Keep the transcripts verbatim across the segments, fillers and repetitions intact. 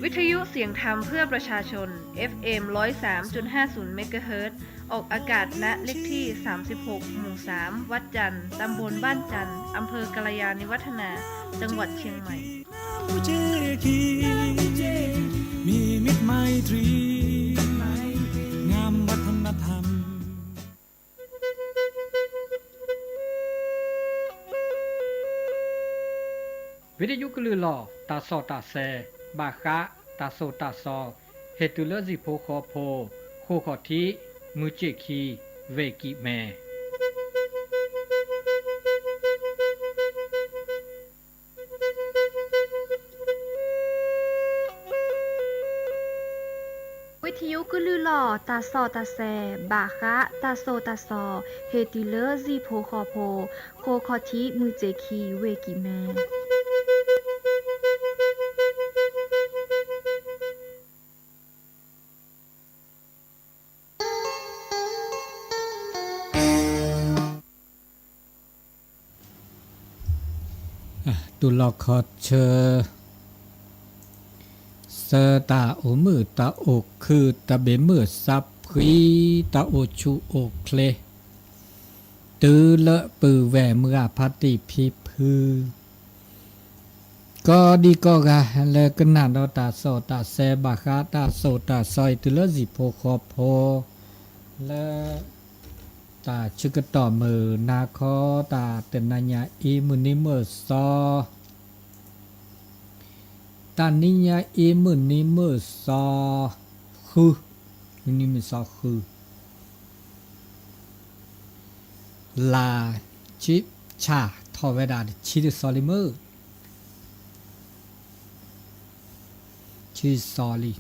วิทยุเสียงธรรมเพื่อประชาชน เอฟเอ็ม ร้อยสามจุดห้าศูนย์ เมกะเฮิรตซ์ ออกอากาศณเลขที่ สามสิบหก หมู่ สาม วัดจันทร์ ตำบลบ้านจันทร์ อำเภอกัลยาณิวัฒนา จังหวัดเชียงใหม่ มีมิตรไมตรี งามวัฒนธรรม วิทยุกะลือหล่อ ต๋าส่อต๋าแซ บ่าค๊ะ ต๋าโสต๋าซอ เฮตุเลอะสี่โพธิ์คอโพธิ์ โคขอดทิ มือเจ๋กคี เวกิแม วิทยุกะลือหล่อ ต๋าส่อต๋าแซ บ่าค๊ะ ต๋าโสต๋าซอ เฮตุเลอะสี่โพธิ์คอโพธิ์ โคขอดทิ มือเจ๋กคี เวกิแม อ่ะ ตุลอคอเชอ เซอต๋าโอมือต๋าโอคือ ต๋าเบมือซับพรี ต๋าโอชูโอเคล ตื้อเลอะปือแหว่เมือพาติพิพฤ ก็ดีก็กา แล้วก็นาดอต๋าส่อต๋าแซ บ่าค๊ะ ต๋าโสต๋าซอ เฮตุเลอะสี่โพธิ์คอโพธิ์ แล้วต๋าชึกกะต่อมื้อนาคอ ต๋าเตินนาญาอี มื้อนี้มื้อซอ ต๋านิญาอี มื้อนี้มื้อซอ คือ มื้อนี้มื้อซอคือ ลา ชิ ชา ถอดเวดา ชีติดซอลิเมอร์ ชีติดซอลิ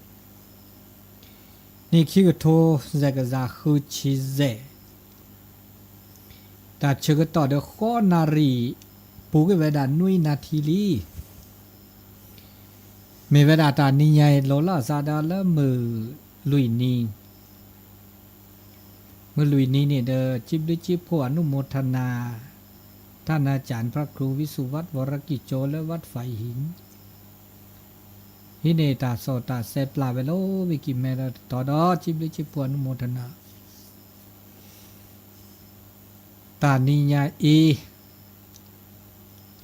นี่คิดกะโท แซะกะซา คือชีแซะ ต๋าเชิงกะต่อเดียวข้อนารี ปูกะเวดา หนึ่งนาทีลี มีเวดาต๋านิญาอี โลล่าซาดา แล้วมื้อลุยนี้ มื้อลุยนี้นี่เด้อ จิ๊บด้วยจิ๊บโพธิ์อนุโมทนา ต้านอาจ๋ารย์พระครูวิสุวัฒน์ วรกิจโจ และวัดฝายหิน ฮี่เน่ต๋าส่อต๋าแซปลาเวโล วิกิแม แล้วตอดอ จิ๊บด้วยจิ๊บโพธิ์อนุโมทนา ต๋านิญาอี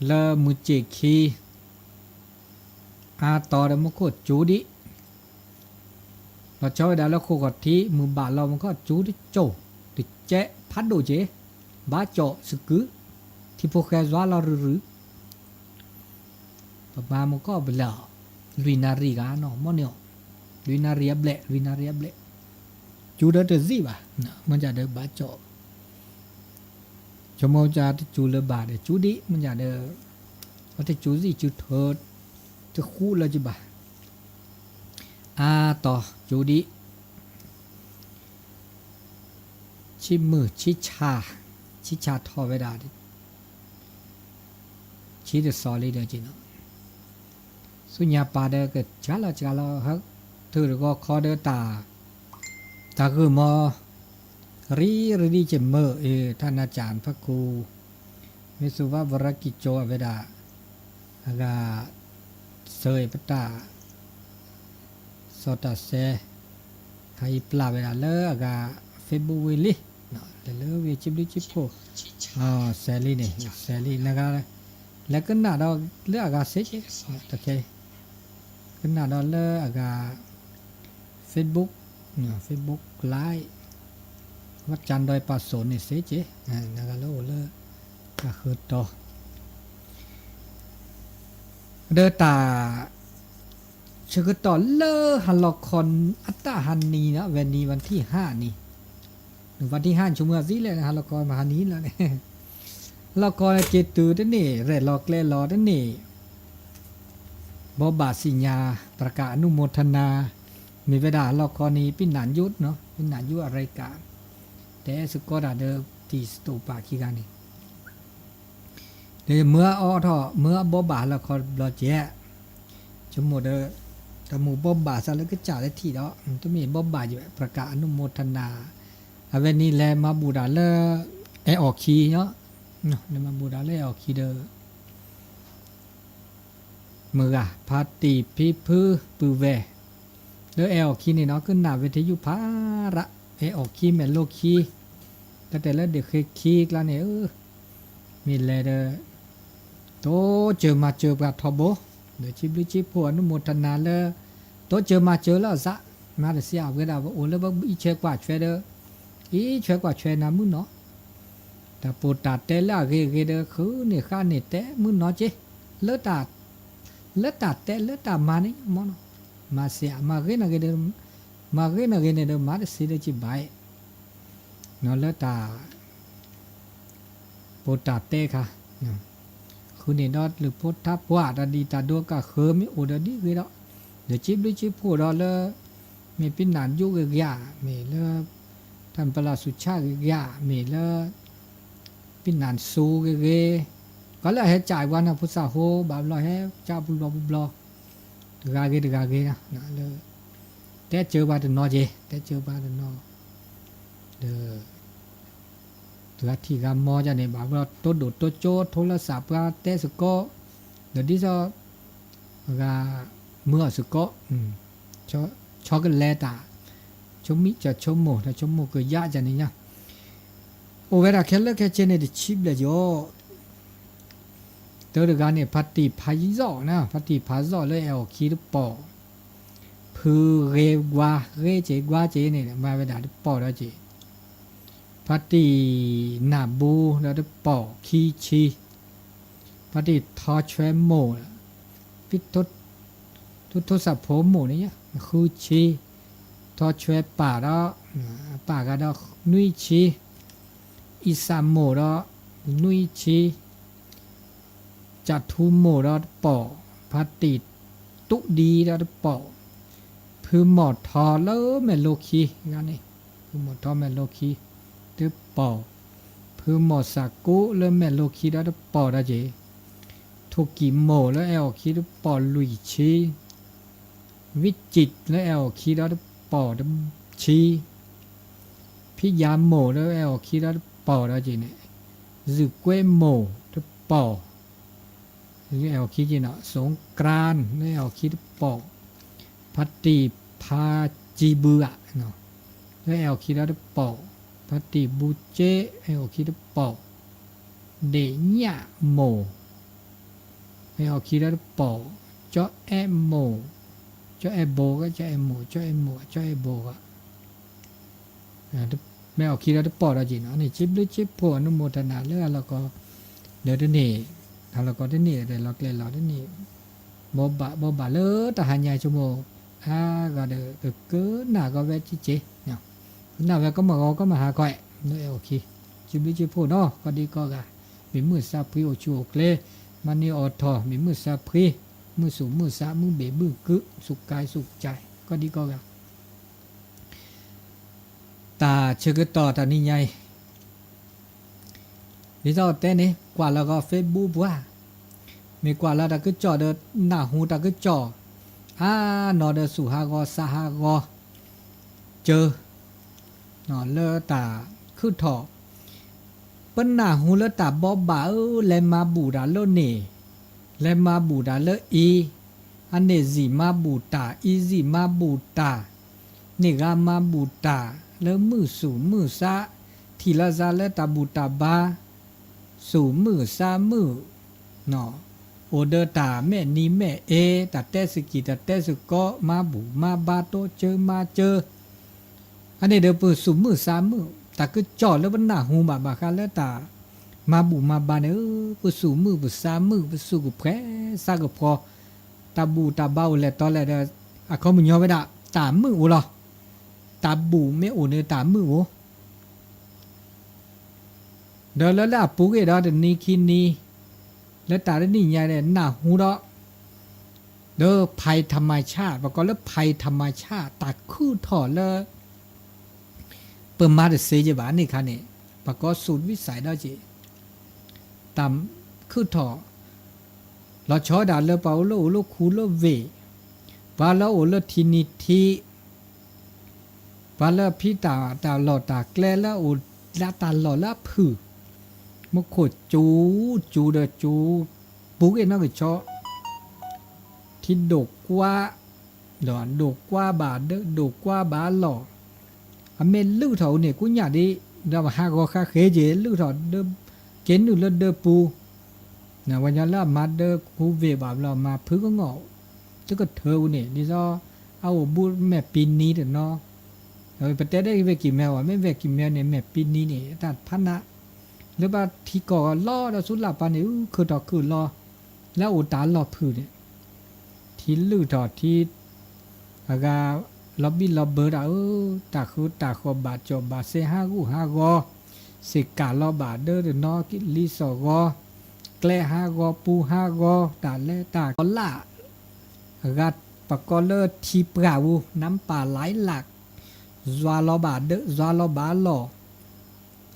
แล้วมือเจ๋กคี อาต๋อเดียวมันก็จูดิ ลอเจ้าเวดาแล้วโคขอดทิ มือบ่าลอมันก็จูดิโจ ติแจ๊ะพัดโดเจ บาเจาะสะกือ ตี้โพธิ์แควซ้าลอรือ ประมาณมันก็เบลอ ลุยนารีกาเนาะ หม้อเนี่ย ลุยนารีอะแบละ ลุยนารีอะแบละ จูเดอเตอร์ซี่บ่า นะ มันจะเดอบาเจาะ ชั่วโมงจะจูเลอบาเดอ จูดิ มันจะเดอ ว่าจะจูซี่ จูเถิด จะคู่แล้วจิบ่า อาต๋อ จูดิ ชิมือ ชิชา ชิชาถอดเวดา ชีติดซอลิเด้อจิเนาะ สุญญาปาเด้อ ก็จ๋าละจ๋าละ ฮะ ถือก็ขอเด้อต๋า ต๋าคือหมอ รี รีดีเจเมอร์ เออ ต้านอาจ๋ารย์พระครู วิสุวัฒน์ วรกิจโจ เวดา อากาเซยปะตา สอตาแซ ใครปลาเวดาเลอะอากาเฟซบุ๊กวิลลี่เนาะ เลอะเลอะเวจิบลิจิบโพ อ่า แซลลี่เนี่ย แซลลี่นะครับ แล้วก็หน้าดอกเลอะอากาเซจิ โอเค ก็หน้าดอกเลอะอากาเฟซบุ๊กเนาะ เฟซบุ๊กไลฟ์ วัดจันทร์ดอยป่าสนเนี่ยเซจิ อ่า นะครับ แล้วเลอะ ก็คือต่อ เดินตา เชิงก็ต่อเลอะฮะ ละครอัตตาฮานีนะ วันนี้วันที่ห้านี่ วันที่ห้าชั่วโมงสี่แล้วนะฮะ ละครมหานีแล้วเนี่ย ละครเจตุเตนี่ แร่หลอกแร่หลอเตนี่ บอบาสิญญา ประกาศอนุโมทนา มีเวลาละครนี้ปิ้นหนานยุทธเนาะ ปิ้นหนานยุทธอะไรกะ แต่สุดก็ด่าเดิมที่สตูปากีกันนี่ เดี๋ยวเมื่ออ้อท่อ เมื่อบอบ่าละครบลอเจ๊ะ ชั่วโมงเด้อ แต่หมู่บอบ่าซะแล้วก็จ่าได้ทีเนาะ มันต้องมีบอบ่าอยู่ ประกาศอนุโมทนา เอาเวลานี้แลมาบูดาเลอแอออกคีเนาะ เนาะ แลมาบูดาเลอแอออกคีเด้อ မုၢ်ဂၤ ဖါတံၢ်ဖံဖုပုၢ်ဝဲၢ် လၢအဲၣ်အီၣ်ခံန့ၣ်နီၤ ကနၣ်ဝီထယုၣ်ဖးရၣ် အဲၣ်အီၣ်ခံမဲာ်လိခံ တၢ်တဲလၢဒ့ၣ်ဃ့ခံကျါန့ၣ် အၢ မ့ၢ်လဲၤဒီး တိစၢၤမၤစၢၤပှၤထီဘိ ဒီးစံးဘျုးစံးဖှိၣ်အနုမောทนาလၢ တိစၢၤမၤစၢၤလၢအစး မၤတစ့အဝဲဒၣ် ပအိၣ်လၢပအံးဆွဲကွၢ်ဆွဲဒီး အံးဆွဲကွၢ်ဆွဲနၤမုၢ်နီၤ တၢ်ပိာ်တၢ်တဲလၢအဂ့ၤဂ့ၤဒီး ဃုန့ၢ်ဃါန့ၢ်တဲမုၢ်နီၤက့ လၢတၢ် လၢတၢ်တဲလၢတၢ်မၤန့ၣ်မ့ၢ်နီၤ မၤစ့အမၤဂ့ၤနၤဂ့ၤဒီး မၤဂ့ၤနၤဂ့ၤန့ၣ်ဒီး မၤတစ့ဒီးကဘၣ်နီၤ လၢတၢ် ပိာ်တၢ်တဲခါ ဃုန့ၢ်ဒီးလုၢ်ဖိထါပှၢ် တၢ်ဒ်တၢ်ဒိကဃၢၤမ့ၢ်အိၣ်ဒီးဒ်ဂ့ၤဒီး ဒီးစံးဘျုးစံးဖှိၣ်ဒီးလၢ မ့ၢ်ပံနၢ်ယိဂ့ၤဂ့ၤ မ့ၢ်လၢ တၢ်ပလၢ်ဆူၣ်ဆါဂ့ၤဂ့ၤ မ့ၢ်လၢ ပံနၢ်စိဂ့ၤဂ့ၤ ကီးလၢအဟဲကၠးဝဲန့ၣ် ဖိသၣ်ဟိ ဘၣ်ဘျီဟဲကၠးပူၤဘျီပူၤဘျီ တဂၤဂ့ၤတဂၤဂ့ၤ လၢ တဲစၢၤပှၤတနီၤက့ တဲစၢၤပှၤတနီၤ ဒီး တဂၤထံၣ်ဂၤမီကန့ၣ် ဘၣ်ဘျီတိဒိၣ်တိကၠိ ထိလၢစးပှၤတဲစ့ၢ်ကီး ဒီးဒ်သိး ဂၤမုာ်အီၤစ့ၢ်ကီး ဆီကလဲတၢ် ဆိမိၣ် ဆိကမိၣ် တၢ်ဆိကမိၣ်ကယၢ်ကန့ၣ်ညါ အိၣ်ဝဲဒၣ်ခဲလၢာ်ခဲဆ့န့ၣ် တဆံဘျဲၣ်ကီး တၢတဂၤန့ၣ် ဖါတံၢ်ဖးယီၣ်နီၤ ဖါတံၢ်ဖးယီၣ်လၢအဲၣ်အီၣ်ခံတပီၢ် ဖုဂ့ၤကွၢ် ဂ့ၤက့ၤကွၢ်က့ၤန့ၣ် မၤဝဲဒၣ်တပီၢ်ဒီးက့ၤ ဖါတံၢ်နၢ်ဘူဒီးတပီၢ် ခံဆံ ဖါတံၢ်ထီဆွဲမိၢ် ဖံ ထူထိၣ်စၢ်ဖိမိၢ်န့ၣ် ဃုဆံ ထီဆွဲပၢ်ဒီး ပၢ်ဂၤဒီးနွံဆံ အံသၣ်မိၢ်ဒီးနွံဆံ ကၠၣ်ထူမိၢ်ဒီးတပီၢ် ဖါတံၢ်တူၣ်ဒံဒီးတပီၢ် ဖုမီၢ်ထီလၢမဲာ်လိခံ ဂၤန့ၣ် ဖုမီၢ်ထီမဲာ်လိခံ တပီၢ် ဖုမီၢ်စၢ်ကူလၢမဲာ်လိခံဒီးတပီၢ်ဒီးက့ၤ ထိၣ်ကံၣ်မိၢ်လၢအဲၣ်အီၣ်ခံတပီၢ်လွံၢ်ဆံ ဝံၣ်ကံၣ်လၢအဲၣ်အီၣ်ခံဒီးတပီၢ်တဆံ ဖံယါမိၢ်လၢအဲၣ်အီၣ်ခံဒီးတပီၢ်ဒီးက့ၤန့ၣ် ဇုၣ်ကွဲမိၢ်တပီၢ် အဲၣ်အီၣ်ခံက့ၤနီၤ สงกรานต์ လၢအဲၣ်အီၣ်ခံတပီၢ် ဖါတံၢ်ဖါစံဘုဧါ လၢအဲၣ်အီၣ်ခံဒီးတပီၢ် ဖါတံၢ်ဘူကၠ့ အဲၣ်အီၣ်ခံတပီၢ် ဒ့ၣ်ညၣ်မိၢ် အဲၣ်အီၣ်ခံဒီးတပီၢ် ကၠီအဲၣ်မိၢ် ကၠီအဲၣ်ဘိက ကၠီအဲၣ်မိၢ် ကၠီအဲၣ်မိၢ် ကၠီအဲၣ်ဘိ မ့ၢ်အဲၣ်အီၣ်ခံဒီးတပီၢ်ဒီးက့ၤနီၤ န့ၣ် စံးဘျုးစံးဖှိၣ် အနုမောทนาလၢအလီၢ်ကီ ဒီးတန့ၢ် အလီၢ်ကီတန့ၢ် ဒီးလီၢ်ကျဲလီၢ်တန့ၢ် ဘိးဘၣ် ဘိးဘၣ်လၢတဟါညါဆိကမိၣ် အါဂၤဒီး ကကနၣ်ကီဝဲက့ၤက့ၤ ကနၣ်ဝဲကီမဂီၤကီမဟါကီ လၢအဲၣ်အီၣ်ခံ စံးဘျုးစံးဖှိၣ်နီၤ ကီးဒံးကီးဂၤ မ့ၢ်မုၢ်သးဖှံအိၣ်ဆူၣ်အိၣ်ချ့ မၤန့ၢ်အိၣ်ထီၣ် မ့ၢ်မုၢ်သးဖှံ မုၢ်သူၣ်မုၢ်သး မုၢ်ဘ့ၣ်မုၢ်ကု စူၢ်ကါစူၢ်ကါ ကီးဒံးကီးဂၤ တၢ်ဆၢကတီၢ်တနံၤညါအံၤ ဒ်သိးတဲန့ၣ် ကွၢ်လီၤကီး Facebook ပူၤဧါ, မ့ၢ်ကွၢ်လီၤတၢ်ကစီၣ်ဒီး နၢ်ဟူတၢ်ကစီၣ် အါနီၢ်ဒီး သူၣ်ဟးဂီၤသးဟးဂီၤ စၢၤ လၢတၢ်ခုၣ်ထီၣ် ပနၢ်ဟူလၢတၢ်ဘိးဘၣ်ဧၢ, လဲၤမၤဘူၣ်တၢ်လၢန့ၣ်, လဲၤမၤဘူၣ်တၢ်လၢအံၤ, အန့ၣ်စံၣ်မၤဘူၣ်တၢ်, အံၤစံၣ်မၤဘူၣ်တၢ်, န့ၣ်ဂၤမၤဘူၣ်တၢ်, လၢမုၢ်သူၣ်မုၢ်သး, ထံၣ်လိာ်သးလၢတၢ်ဘူၣ်တၢ်ဘါ, သူၣ်မုၢ်သးမုၢ်, အိၣ်ဒီးတၢ်မဲာ်နံၤမဲာ်အ့, တၢ်တဲသကိးတၢ်တဲသကိး, မၤဘူၣ်မၤဘါ တိစၢၤမၤစၢၤ အန့ၣ်ဒီးပသူၣ်မုၢ်သးမုၢ်, တၢ်ကစီၣ်လၢပနၢ်ဟူဘၣ်ဘၣ်ဃးလၢတၢ် မၤဘူၣ်မၤဘါန့ၣ်, ပသူၣ်မုၢ်ပသးမုၢ်, ပသူၣ်ကဖှဲသးကဖှီ, တၢ်ဘူၣ်တၢ်ဘါအိၣ်လဲၣ်တီလဲၣ်ဒီး, အခီပညီဝဲဒၣ် တၢ်မုာ်အိၣ်လီၤ. တၢ်ဘူၣ်မ့ၢ်အိၣ်န့ၣ် တၢ်မုာ်အိၣ် ဒီးလၢလၢအပူၤကွံာ်ဒီးတနံၤခံနံၤ, လၢတၢ်တနံၣ်ညါန့ၣ် နၢ်ဟူဒီး ဒီးภัยธรรมชาติ, ပကိးလၢภัยธรรมชาติ, တၢ်ခုၣ်ထီၣ်လၢ ပမၤတသ့က့ဘၣ်န့ၣ်ခါန့ၣ်, ပကိး ศูนย์วิสัย ဒီးက့ၤ, တၢ်ခုၣ်ထီၣ် လီၤဆီဒၣ်တၢ်လၢပှၤအိၣ်လၢအအိၣ်လၢခူလၢဝ့ၢ်, ပှၤလၢအအိၣ်လၢထံနံၤထံး ပှၤလၢဖံးတၢ် တၢ်လီၢ်တၢ်ကျဲလၢအအိၣ်လၢတၢ်လီၢ်လၢအဖုၣ်, မူခိၣ်စူၤ စူၤဒီးစူၤ, ပူၤကွံာ်နီၢ်ကဆီ, ထံဒိၣ်ကွၢ် ဒီးဒိၣ်ကွၢ်ဘၣ်ဒၢ ဒိၣ်ကွၢ်ဘၣ်အလီၢ် အမ့ၢ်လုၢ်ထီၣ်အူန့ၣ် ကူညၣ်ဒံး ဒီးဟးဂီၤဃၣ်ဃ့က့ၤ လုၢ်ထီၣ်ဒၢ က့ၤနုာ်လၢဒၢပူၤ နဝဲညီလၢအမၤဒၢကူဝ့ၢ်ဘၣ်ဘျီ မၤဖုကငီၢ် တကထၢအူန့ၣ် ဒ်သိး အအိၣ်ဘူးမဲာ်ပံနံတနီၤ ပတဲဒၣ်ဝဲကံၢ်မဲဝဲ မ့ၢ်ဝဲကံၢ်မဲန့ၣ် မဲာ်ပံနံန့ၣ် တၢ်ဖးနး လၢဘၣ်ထံကီၢ်လီၤဒီးဆူလၢ်ပၤန့ၣ် အူခုၣ်ထီၣ်ခုၣ်လီၤ လၢအအိၣ်တၢ်လီၢ်ဖုၣ်န့ၣ် ထံလုၢ်ထီၣ်ထံ အဂၤ လီၤဘံၣ်လီၤဘၢတၢ်အၢ တၢ်ဃုတၢ်ဃီၣ်ဘၣ်ကၠီၣ်ဘၣ်စဲဟးဂူာ်ဟးဂီၤ စ့ၢ်ကၢ်လီၤဘၣ်ဒၢတနီၤ လံစိာ်ဂီၤ ကျဲဟးဂီၤပူဟးဂီၤ တၢ်လဲၤတၢ်ကီလၢ် အဂၤပကိးလၢထံပှၢ်ပူၤ နမ်ပၢ်လၢ်လၢ် ယွၤလီၤဘၣ်ဒၢ ယွၤလီၤဘၣ်လီၢ်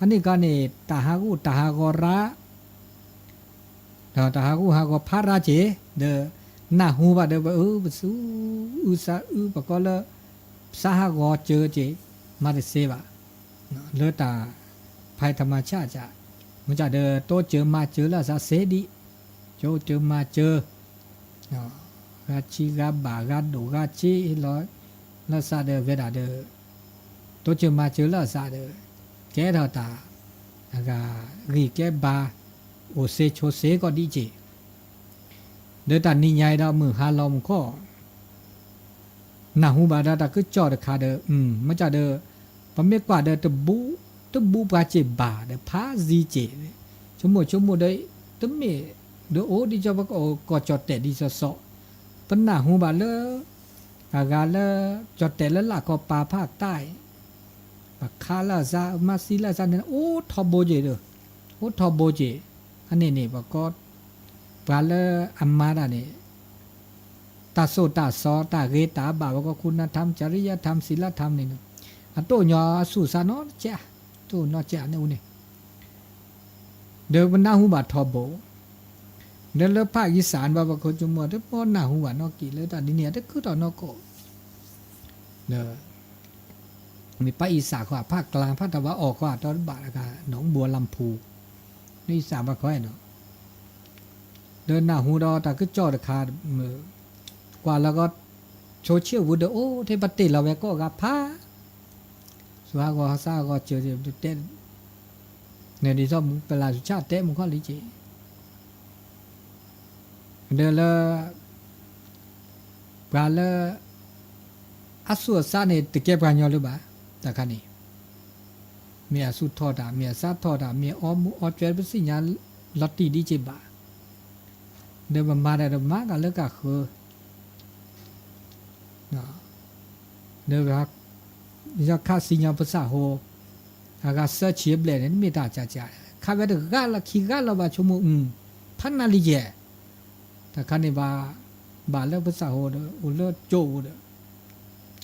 အန့ၣ်ကီးန့ၣ် တၢ်ဟးဂူာ်တၢ်ဟးဂီၤရၣ် ဒီးတၢ်ဟးဂူာ်ဟးဂီၤဖးရၣ်က့ၤ ဒီး နၢ်ဟူဘၣ်ဒီး ပအု ပစူ အုစါအု ပကိးလၢ ပစါဟးဂီၤစၢၤက့ၤ မၤတသ့ဘၣ် လၢတၢ် ภัยธรรมชาติ ကၢ် မ့ၢ်ကၢ်ဒီး တိစၢၤမၤစၢၤလၢအသးသ့ဒံး တိစၢၤမၤစၢၤ ဂၤဆံဂၤဘၣ် ဂၤဒိၣ်ဂၤဆံလီၤ လၢအသးဒီးဝဲဒၣ်ဒီး တိစၢၤမၤစၢၤလၢအသးဒီး ကဲထီၣ်တၢ် အဂၤဂံၢ်ကဲဘါ အိၣ်သ့ဆိးသ့ကီးဒံးက့ၤ ဒီးတၢ်နံၤညါအံၤဒီး မုၢ်ဟါလီၤမုၢ်ခီၣ် နၢ်ဟူဘၣ်ဒီးတၢ်ကစီၣ်တခါဒီး အု မ့ၢ်ကၢ်ဒီး ပမ့ၢ်ကွၢ်ဒီးတဘူး တဘူးပှၤစ့ၢ်ဘၣ်ဒီး ဖးသံက့ၤ ဆိကမိၣ်ဆိကမိၣ်ဒီး တမ့ၢ်ဒီးအိၣ်ဒ်သိးပကအိၣ်ကီၢ်ကၠီၣ်တဲၣ်ဒ်သိးသိး ပနၢ်ဟူဘၣ်လၢ အဂၤလၢ ကၠီၣ်တဲၣ်လၢလၢ်ကီၢ်ပၤဖးတၢ် ပခးလၢအသး မၤသံလၢအသးန့ၣ် အိၣ်ထီဘိက့ၤဒီး အိၣ်ထီဘိက့ၤ အန့ၣ်န့ၣ် ပကိး ပှၤလၢအမၤတၢ်န့ၣ် တၢ်သိၣ်တၢ်သီ တၢ်ဂ့ၤတၢ်ဘၣ် ပကိး คุณธรรม จริยธรรม ศีลธรรม န့ၣ် အတိၢ်ညီအသူၣ်စါနီတစဲး တိၢ်နီတစဲးန့ၣ်အူန့ၣ် ဒီးပနၢ်ဟူဘၣ်ထီဘိ ဒီးလၢဖးအံသၣ်ဘၣ် ပခိၣ်ဆိကမိၣ် တပီနၢ်ဟူဘၣ်နီၢ်ကီၢ်လၢတၢ်ဒ်န့ၣ် တခုထီၣ်နီၢ်ကီၢ် ဒီး မ့ၢ်ဖးအံသၣ်ခီ ဖးကျါ ဖးတဝၣ်အီၣ်ခီ တီတဘၣ်တခါ หนองบัวลำภู လၢအံသၣ်ဘၣ်ခီနီၤ ဒီးနၢ်ဟူဒီးတၢ်ကစီၣ်တခါ ကွၢ်လီၤကီး ဆိးဆ့ဝူၤဒီး အိၣ်ထဲပတ့ၢ်လီၤဝဲကိးဂၤဖး သူၣ်ဟးဂီၤသးဟးဂီၤစၢၤတဲ န့ၣ်ဒ်သိးမူပလၢ်သူဆၣ်တဲမူခီၣ်လံက့ၤ ဒီးလၢ ပှၤလၢ အသူၣ်အသးန့ၣ် တကဲပှၤကညီလၢၤဘၣ် တၢ်ခါန့ၣ် မ့ၢ်အသူၣ်ထီၣ်တၢ် မ့ၢ်အသးထီၣ်တၢ် မ့ၢ်အီမူအီကၠွဲ ပသ့ၣ်ညါလီၤတံၢ်ဒ်က့ၤဘၣ် ဒီးပမၤတၢ်ဒီးမၤကလၢကဃၢၤ ဒီး ယခါစံၣ်ညီၣ်ပသးဟိ အဂၤသၢဆံအဘျဲၣ်န့ၣ် မ့ၢ်တၢ်ကၢ်ကၢ် ခါဝဲတဂၤလၢခံဂၤလၢၤဘၣ် ဆိကမိၣ် အု ဖးနၢ်လံယဲၢ် တၢ်ခါန့ၣ်ဘၣ် ဘၣ်လၢပသးဟိဒီး အိၣ်လၢကၠိအိၣ်ဒီး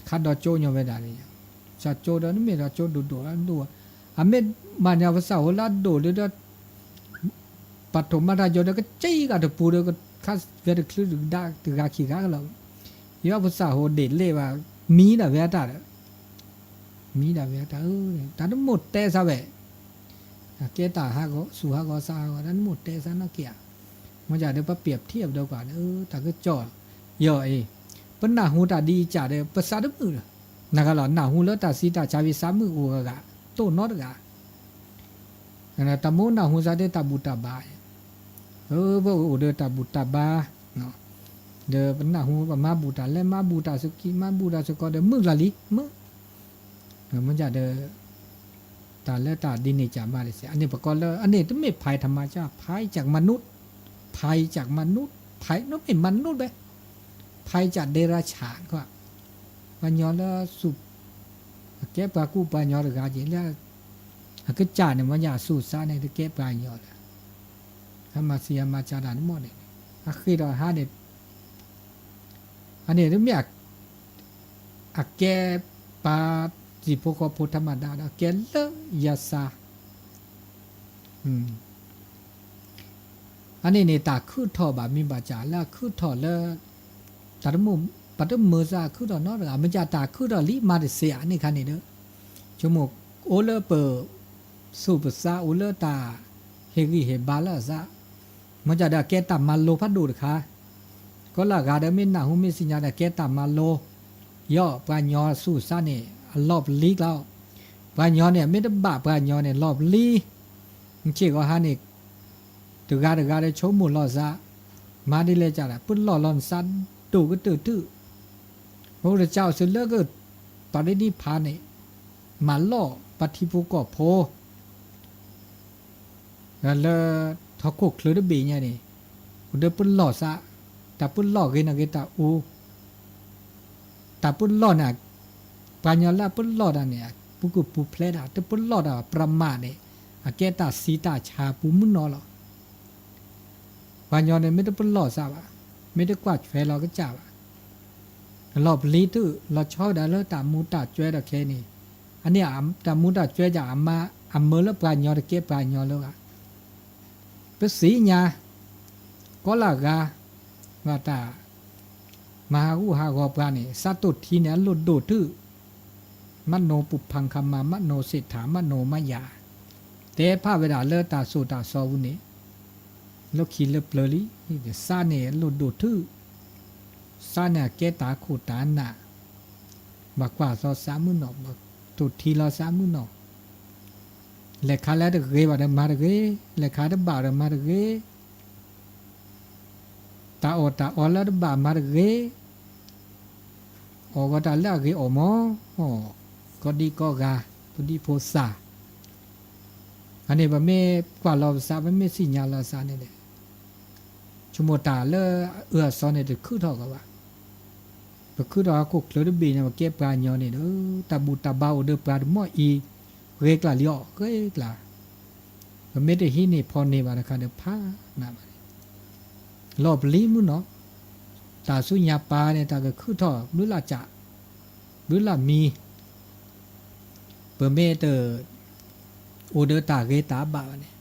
ခါဒီးကၠိညီဝဲဒၣ်န့ၣ် သးကၠိဒီး နမ့ၢ်ဒီးကၠိဒိၣ်ဒိၣ်လၢဒိၣ် အမ့ၢ်မၤညီပသးဟိလၢအဒိၣ်ဒီး ပှၤထိၣ်မၤတၢ်ယိၤဒီး ကစ့ဂၤတပူၤဒီး ခါဝဲတချုးတဂၤခံဂၤလီၤ ယွၤပသးဟိဒ့ၣ်လဲၣ်ဘၣ် မံဒၣ်ဝဲအတၢ်ဒီး မံဒၣ်ဝဲအတၢ်ဧၢ တၢ်တမိၣ်တဲသးဝဲ အကဲတၢ်ဟးဂီၤ သူၣ်ဟးဂီၤသးဟးဂီၤ တၢ်တမိၣ်တဲသးနီၢ်ကီၢ်ဧါ မ့ၢ်ကၢ်ဒီးပပျဲၢ်ထံၣ်ပဒီကွၢ်န့ၣ် တၢ်ကစီၣ် ယဲၢ်အံၤ ပနၢ်ဟူတၢ်ဒ်အံၤကၢ်ဒီး ပသးတမုာ်ဒီး နဂၤလီၤ နၢ်ဟူလၢတၢ်သံတၢ်ဆါဝံၤသးမုာ်အိၣ်ဂၤဂၤ တိၢ်နီတဂၤ တၢ်မိၣ်နၢ်ဟူသးဒ်တၢ်ဘူၣ်တၢ်ဘါ အၢ ပအိၣ်ဒီးတၢ်ဘူၣ်တၢ်ဘါ ဒီးပနၢ်ဟူပမၤဘူၣ်တၢ်လဲၤ မၤဘူၣ်တၢ်သကိး မၤဘူၣ်တၢ်သကိးဒီး မုာ်လီၤလံ မုာ် မ့ၢ်ကၢ်ဒီး တၢ်လၢတၢ်ဒ်န့ၣ်ကၢ်မးတစဲး အန့ၣ်ပကိးလၢ အန့ၣ်တမ့ၢ် ภัยธรรมชาติ ภัยจากมนุษย์ ภัยจากมนุษย์ ภัย နမ့ၢ်မနုၤဘဲ ภัยจากเดรัจฉาน ကွၢ် ပှၤညီလၢသူၣ် အကဲပှၤကူပှၤညီတဂၤက့ၤလၢ အကစၢ်န့ၣ် မ့ၢ်ညါအသူၣ်စါန့ၣ် တကဲပှၤညီလၢ ဟးမၤသံဟးမၤစၢၤတၢ်တမီၢ်န့ၣ် အဃ့ဒီးဟးန့ၣ် အန့ၣ်တမ့ၢ် အကဲပှၤတံၤဖိဃီဖိထၢမၤဒါဒီး အကဲလၢယၤစၢ် အန့ၣ်န့ၣ် တၢ်ခုၣ်ထီၣ်ဘၣ်မ့ၢ်ဘၣ်ကၢ်လၢအခုၣ်ထီၣ်လၢ တၢ်တမိၣ် ပတမုာ်သးအခုၣ်ထီၣ်နီတဂၤ မ့ၢ်ကၢ်တၢ်ခုၣ်ထီၣ်လံမးတစဲး အန့ၣ်ခါန့ၣ်ဒီး ဆိကမိၣ်အိၣ်လၢပသူၣ်ပသးအိၣ်လၢတၢ်ဟ့ၣ်ဂံၢ်ဟ့ၣ်ဘါလၢအသး မ့ၢ်ကၢ်ဒီးအကဲတၢ်မၤလိဖးဒိၣ်တခါ ခီ ကီၤလၣ်ဂၤဒီး မ့ၢ်နၢ်ဟူမ့ၢ်သ့ၣ်ညါဒီး ကဲတၢ်မၤလိ ယီၤ ပှၤညီသူၣ်စၢ်န့ၣ် အလီၢ်ပလံၤကျါ. ပှၤညီန့ၣ် မ့ၢ်တဘၣ်ပှၤညီန့ၣ် လီၢ်ပလံၤ မ့ၢ်ကီၤဟါန့ၣ် တဂၤတဂၤဒီး ဆိကမိၣ်လီၤစၢ် မၤဒ်လဲၣ်ကလဲၣ် ပလီၢ်လီၤနစၢ်ဒိၣ်ကတၢၢ်တုၤ ပဝဲဒၣ်စၢ်အိၣ်ဆူလၢကပၤဒ်နံၣ်ဖးန့ၣ် မၤလီၢ်ပှၤထံဖိကီၢ်ဖိ လၢဟီၣ်ခိၣ်ချၢတဘ့ၣ်ညါန့ၣ် အိၣ်ဒီးပလီၢ်စၢ်, တၢ်ပလီၢ်ဂ့ၤန့ၣ်ဂ့ၤတၢ်အူ, တၢ်ပလီၢ်န့ၣ် ပှၤညီလၢအပလီၢ်တၢ်န့ၣ် ပူၤကပူၤဖျဲးတၢ်, တပလီၢ်တၢ် ပြမၢတ်ၣ် န့ၣ် အကဲတၢ်စံးတၢ်ဆၢပူၤမုၢ်နီၢ်လီၤ. ပှၤညီန့ၣ် မ့ၢ်တပလီၢ်စၢ်ဘၣ်, မ့ၢ်တကွၢ်ထွဲလီၤကစၢ်ဘၣ်, လီၢ်ပလံၤတုၤ လီၤဆီဝဲဒၣ်လၢတၢ်မူတၢ်ကွဲဒီးခဲအံၤန့ၣ်, အန့ၣ် တၢ်မူတၢ်ကွဲဒ်အမၤ အမၢလၢပှၤညီတကဲပှၤညီလၢၤဘၣ်. ပသ့ၣ်ညါ ကီၤလၣ်ဂၤ ဘၣ်တၢ် မၤဟးဂူာ်ဟးဂီၤပှၤန့ၣ် စးတိၢ်ထံန့ၣ် အလိၣ်ဒိၣ်တုၤ မၤနိပုဖံးခမၤ မၤနိသ့ၣ်ထၣ် မၤနိမယၤ တဲဖးဝဲဒၣ်လၢတၢ်သိၣ်တၢ်သီပူၤန့ၣ် လၢခံလၢပျၢၤလံ, စးန့ၣ်အလိၣ်ဒိၣ်တုၤ စးန့ၣ်အကဲတၢ်ခိၣ်တၢ်နၢ်, ဘၣ်ကွၢ်စီစးမုၢ်နီၢ်, ဘၣ်တိၢ်ထံလီၤစးမုၢ်နီၢ်, လဲၤခါလၢတဂ့ၤဘၣ်ဒီးမၤတဂ့ၤ, လဲၤခါတဘၣ်ဒီးမၤတဂ့ၤ တၢ်အီၣ်တၢ်အီလၢတဘၣ်မၤတဂ့ၤ, အီၣ်ဂီၤတၢ်လၢအဂ့ၤအီၣ်မး, အီၣ် ကီဒံကီဂၤ ပဒံဖိသၣ်, အန့ၣ် ပမ့ၢ်ကွၢ်လီၤပသး ပမ့ၢ်သ့ၣ်ညါလီၤသးန့ၣ်ဒီး ဆိကမိၣ်တၢ်လၢအအၢအသီန့ၣ် တခုၣ်ထီၣ်ကီးဘၣ်. ပခုၣ်ထီၣ်ဟီၣ်ခိၣ်ချၢတဘ့ၣ်န့ၣ် ပကဲပှၤညီန့ၣ်ဒီး တၢ်ဘူၣ်တၢ်ဘါအိၣ်ဒီးပှၤတမီၢ်အံၤ ဂ့ၤကျါလံအီၤ ဂ့ၤကျါ, ပမ့ၢ်တဟံးန့ၢ်ဖီၣ်န့ၢ်ဘၣ်တခါဒီး ဖးနးဘၣ်န့ၣ် လီၢ်ပလံၤမုၢ်နီၢ်, တၢ်ဆူညါပၤန့ၣ် တၢ်ကခုၣ်ထီၣ် ဘျုးလၢ်စၢ် ဘျုးလၢ်မံၤ, ပမ့ၢ်တအိၣ်ဒီးတၢ်ဂ့ၤတၢ်ဘၣ်ဘၣ်န့ၣ်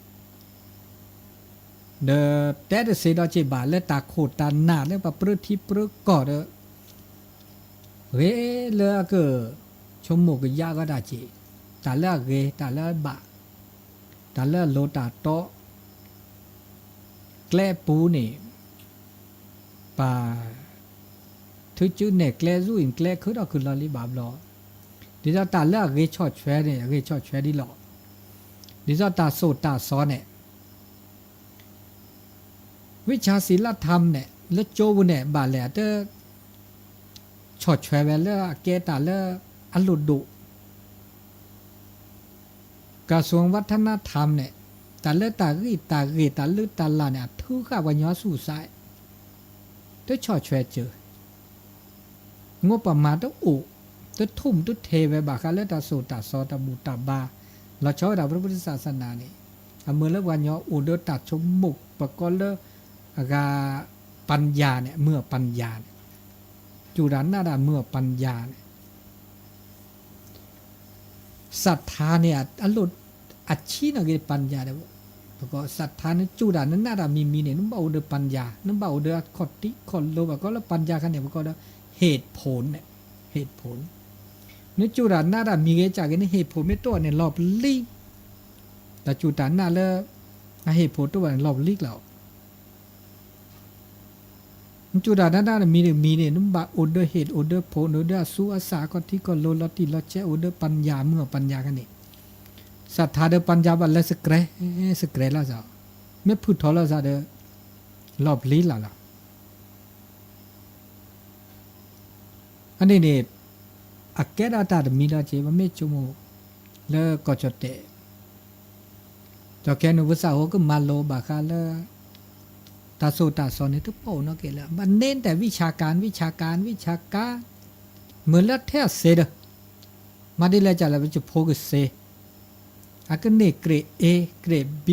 ဒီးတဲတသ့ဒီးစ့ၢ်ဘၣ်လၢတၢ်ခိၣ်တၢ်နၢ်လၢပှၤပြၢထံပြၢကီၢ်ဒီး ဂ့ၤလၢအကဆိကမိၣ်ကယၢ်ကီးတၢ်စ့ၢ်, တၢ်လၢအဂ့ၤ တၢ်လၢအဘၣ်, တၢ်လၢအလိၤတၢ်တီ ကျဲပူၤန့ၣ် ပှၤ ထုးစုနဲၣ်ကျဲ ဆူအံၤကျဲခုၣ်ထီၣ်ခုၣ်လီၤလံဘၣ်ဘျီ, ဒ်သိးတၢ်လၢအဂ့ၤဆီၣ်ထွဲန့ၣ် အဂ့ၤဆီၣ်ထွဲဒ်လီၤ, ဒ်သိးတၢ်သိၣ်တၢ်သီန့ၣ် ဝိชฌါသီလထံန့ၣ် လၢကၠိပူၤန့ၣ် ဘၣ်လဲၣ်အတ ဆီၣ်ထွဲဝဲလၢအကဲတၢ်လၢ အလိၣ်ဒိၣ် กระทรวงวัฒนธรรมန့ၣ် တၢ်လၢတၢ်ဂံၢ်တၢ်ဂ့ၤ တၢ်လုၢ်တၢ်လၢ်န့ၣ် အထုးဃာ်ပှၤညီသူၣ်စၢ် တဆီၣ်ထွဲစၢၤ งบประมาณတအိၣ် တထူၣ်တထဲးဝဲဘၣ်ဃးလၢတၢ်သိၣ်တၢ်သီ တၢ်ဘူၣ်တၢ်ဘါ လီၤဆီဝဲဒၣ် พระพุทธศาสนาန့ၣ် အမၢလၢပှၤညီအိၣ်ဒီးတၢ်ဆိကမိၣ် ပကိးလၢ အဂၤ ပညာန့ၣ် မုၢ်အပညာန့ၣ် စူၢ်တၢ်နာ်တၢ်မုၢ်အပညာန့ၣ် ศรัทธาန့ၣ် အလိၣ် အဆံးန့ၣ်က့ၤ ပညာဒီး ပကိး ศรัทธาန့ၣ် စူၢ်တၢ်နနာ်တၢ်မံၤမံၤန့ၣ် နဘၣ်အိၣ်ဒီး ပညာ နဘၣ်အိၣ်ဒီးအခီၣ်ထံးခီၣ်လိၤ ပကိးလၢ ပညာ ခါန့ၣ် ပကိးဒီး เหตุผลန့ၣ် เหตุผล နစူၢ်တၢ်နာ်တၢ်မံၤဂ့ၤစၢ်ဂ့ၤန့ၣ် เหตุผลမ့ၢ်တအိၣ်န့ၣ် လီၤပလံၤ တၢ်စူၢ်တၢ်နာ်လၢ အ เหตุผลတအိၣ်ဘၣ်န့ၣ် လီၤပလံၤကျါ နစူၢ်တၢ်နာ်တၢ်မံၤတမံၤန့ၣ် နဘၣ်အိၣ်ဒီး เหตุ အိၣ်ဒီး ผล အိၣ်ဒီးအသူအသၣ် အခီၣ်ထံးခီၣ်လိၤ လီၤတံၢ်လီၤဆဲး အိၣ်ဒီး ပညာ မုၢ်အပညာ ခါန့ၣ် ศรัทธาဒီး ပညာ ဘၣ်လဲၤစကြဲး စကြဲးလီၤစၢ် မ့ၢ်ဖုၣ်ထီၣ်လီၤစၢ်ဒီး လီၤပလံၤလၢ်လီၤ အန့ၣ်န့ၣ် အကဲဒၣ်တၢ်တမံၤဒီးက့ၤ ပမ့ၢ်ဆိကမိၣ်လၢကီၢ်ကၠီၣ်တဲာ် ကၠီၣ်ခဲနူာ်ပသးအိၣ်ကမၤလိဘၣ်ဃးလၢ တၢ်သိၣ်တၢ်သီန့ၣ် တပိာ်နီတကဲလၢၤ ဘၣ်န့ၢ်တဲ วิชาการ วิชาการ วิชาการ မ့ၢ်လၢထဲအသ့ဒီး မၤဒ်လဲၣ်ကလဲၣ် ပကဖိကသ့ အကန့ၢ် grade A, grade B,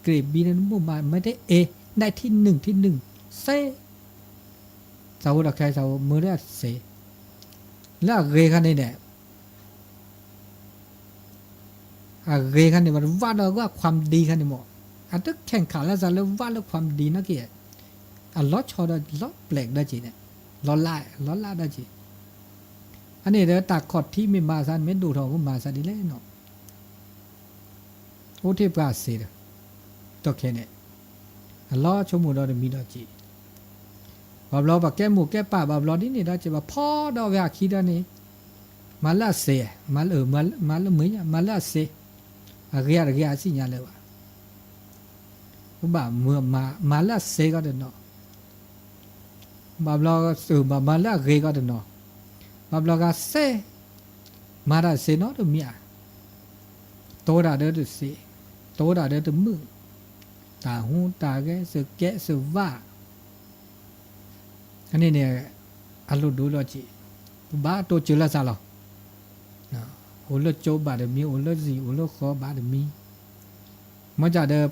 grade B န့ၣ် မ့ၢ်မၤ မ့ၢ်တ A ได้ที่หนึ่ง ที่หนึ่ง သ့ သးဝဲဒီးခဲသးဝဲ မ့ၢ်တသ့ လၢအဂ့ၤခါန့ၣ်န့ၣ် အဂ့ၤခါန့ၣ် ပဝဲဒီး ความดี ခါန့ၣ်မ့ၢ် အတခဲင်ၣ်ခၣ်လၢသးလၢဝဲလၢ ความดี နာ်က့ အလီၤဆီဒီး လီၤပျဲးဒီးက့ၤန့ၣ် လီၤလး လီၤလးဒီးက့ၤ အန့ၣ်ဒီး တၢ်ခီၣ်ထံးမ့ၢ်မၤသးန့ၣ် မ့ၢ်ဒိၣ်ထီၣ်ကမၤသးဒ်လဲၣ်နီၤ အိၣ်ထဲပှၤသ့ဒီး ကၠီၣ်ခဲန့ၣ် အလီၤဆိကမိၣ်ဒီးတမံၤဒီးက့ၤ ဘၣ်ဘျီပှၤကဲမိၢ်ကဲပၢ် ဘၣ်ဘျီဒ်န့ၣ်ဒီး ကဘၣ်ဖီဒီးဝဲအခံဒီးန့ၣ် မၤလၢအစ့, မၤလၢ မၤလၢ မၤလၢမုၢ်ညါ မၤလၢအစ့, အဂ့ၤတဂ့ၤအစံၣ်ညါလၢၤဘၣ်. ဘၣ်မုၢ်မၤ မၤလၢအစ့ကီးတနီၤ, ဘၣ်ဘျီ ဘၣ်မၤလၢအဂ့ၤကီးတနီၤ, ဘၣ်ဘျီဂၤစ့ မၤတၢ်စ့နီတမံၤဧါ, တိတၢ်ဒီးတစ့, တိတၢ်ဒီးတမုာ်, တၢ်ဟူးတၢ်ဂဲၤ စကဲးစဝါ အန့ၣ်န့ၣ် အလိၣ်ဒိလီၤက့ၤ, ပဘၣ်တိစၢၤလၢသးလီၤ. အိၣ်လၢကၠိဘၣ်တမံၤ, အိၣ်လၢဇံာ် အိၣ်လၢဃီဘၣ်တမံၤ, မ့ၢ်ကဒီး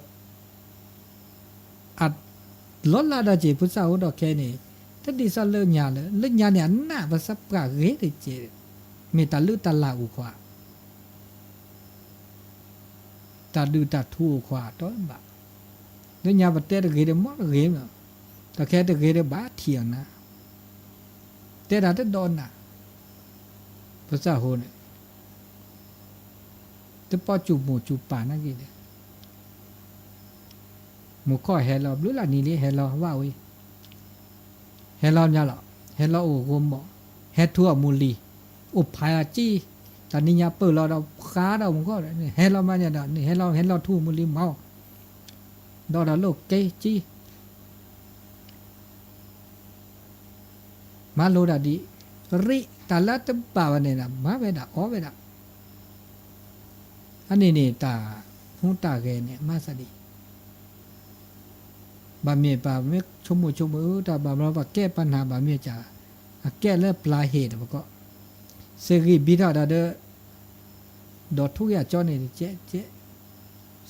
အလီၤလးဒီးက့ၤ ဖုစၢ်ဟိဒီးခဲအံၤန့ၣ် တဒ်သိးလၢညါလၢၤ, လၢညါန့ၣ် အနၢ်ပသးပှၢ်ဂ့ၤတက့ၢ်, မ့ၢ်တၢ်လုၢ်တၢ်လၢ်အိၣ်ခွါ တၢ်ဒုၣ်တၢ်ထူအိၣ်ခွါတီဘၣ်. လၢညါပတဲတဂ့ၤဒီးမ့ၢ်တဂ့ၤ, တၢ်ခဲတဂ့ၤဒီးဘၣ်ထံၣ်အနၢ်, တဲတၢ်တဒိးနၢ်, ဖုစၢ်ဟိန့ၣ် တပီၣ်စူၢ်မိၢ်စူၢ်ပၢ်နာ်က့ၤဒီး မူၢ်ခီၣ်ဟဲလီၤ ဘျုးလၢနံၤလံ ဟဲလီၤဝၣ်ဝံၤ ဟဲလီၤမးလီၤ, ဟဲလီၤအိၣ်ဂီၢ်မီၣ်, ဟဲထူအီၣ်မူလံၤ, အိၣ်ဖးယၤကံ, တနံၤညါပၢၢ်လီၤဒီးဃါဒီးမူၢ်ခီၣ်ဒီး ဟဲလီၤမးညါဒီး ဟဲလီၤ ဟဲလီၤထူမူလံၤမီၢ်, ဒီးဒီးလိၣ်က့ကံ မၤလိတၢ်ဒ် ရံးတၢ်လၢတဘၣ်ဘၣ်န့ၣ်ဒီး မၤဝဲဒၣ်အီၣ်ဝဲဒၣ်. အန့ၣ်န့ၣ် တၢ်ဟူးတၢ်ဂဲၤန့ၣ် မၤသးဒ် ဘၣ်မ့ၢ်ပှၤမ့ၢ်ဆိကမိၣ်ဆိကမိၣ် တၢ်ဘၣ်ဘျီပှၤကဲပှၤနၢ်ဘၣ်မ့ၢ်ကၢ် အကဲလၢပျၢၤဟ့ၣ်တပကီၢ် စ့ဂံၢ်ဘံထီၣ်ဒီး ဒီးထူက့ၤအကၠီန့ၣ် ကဲကဲ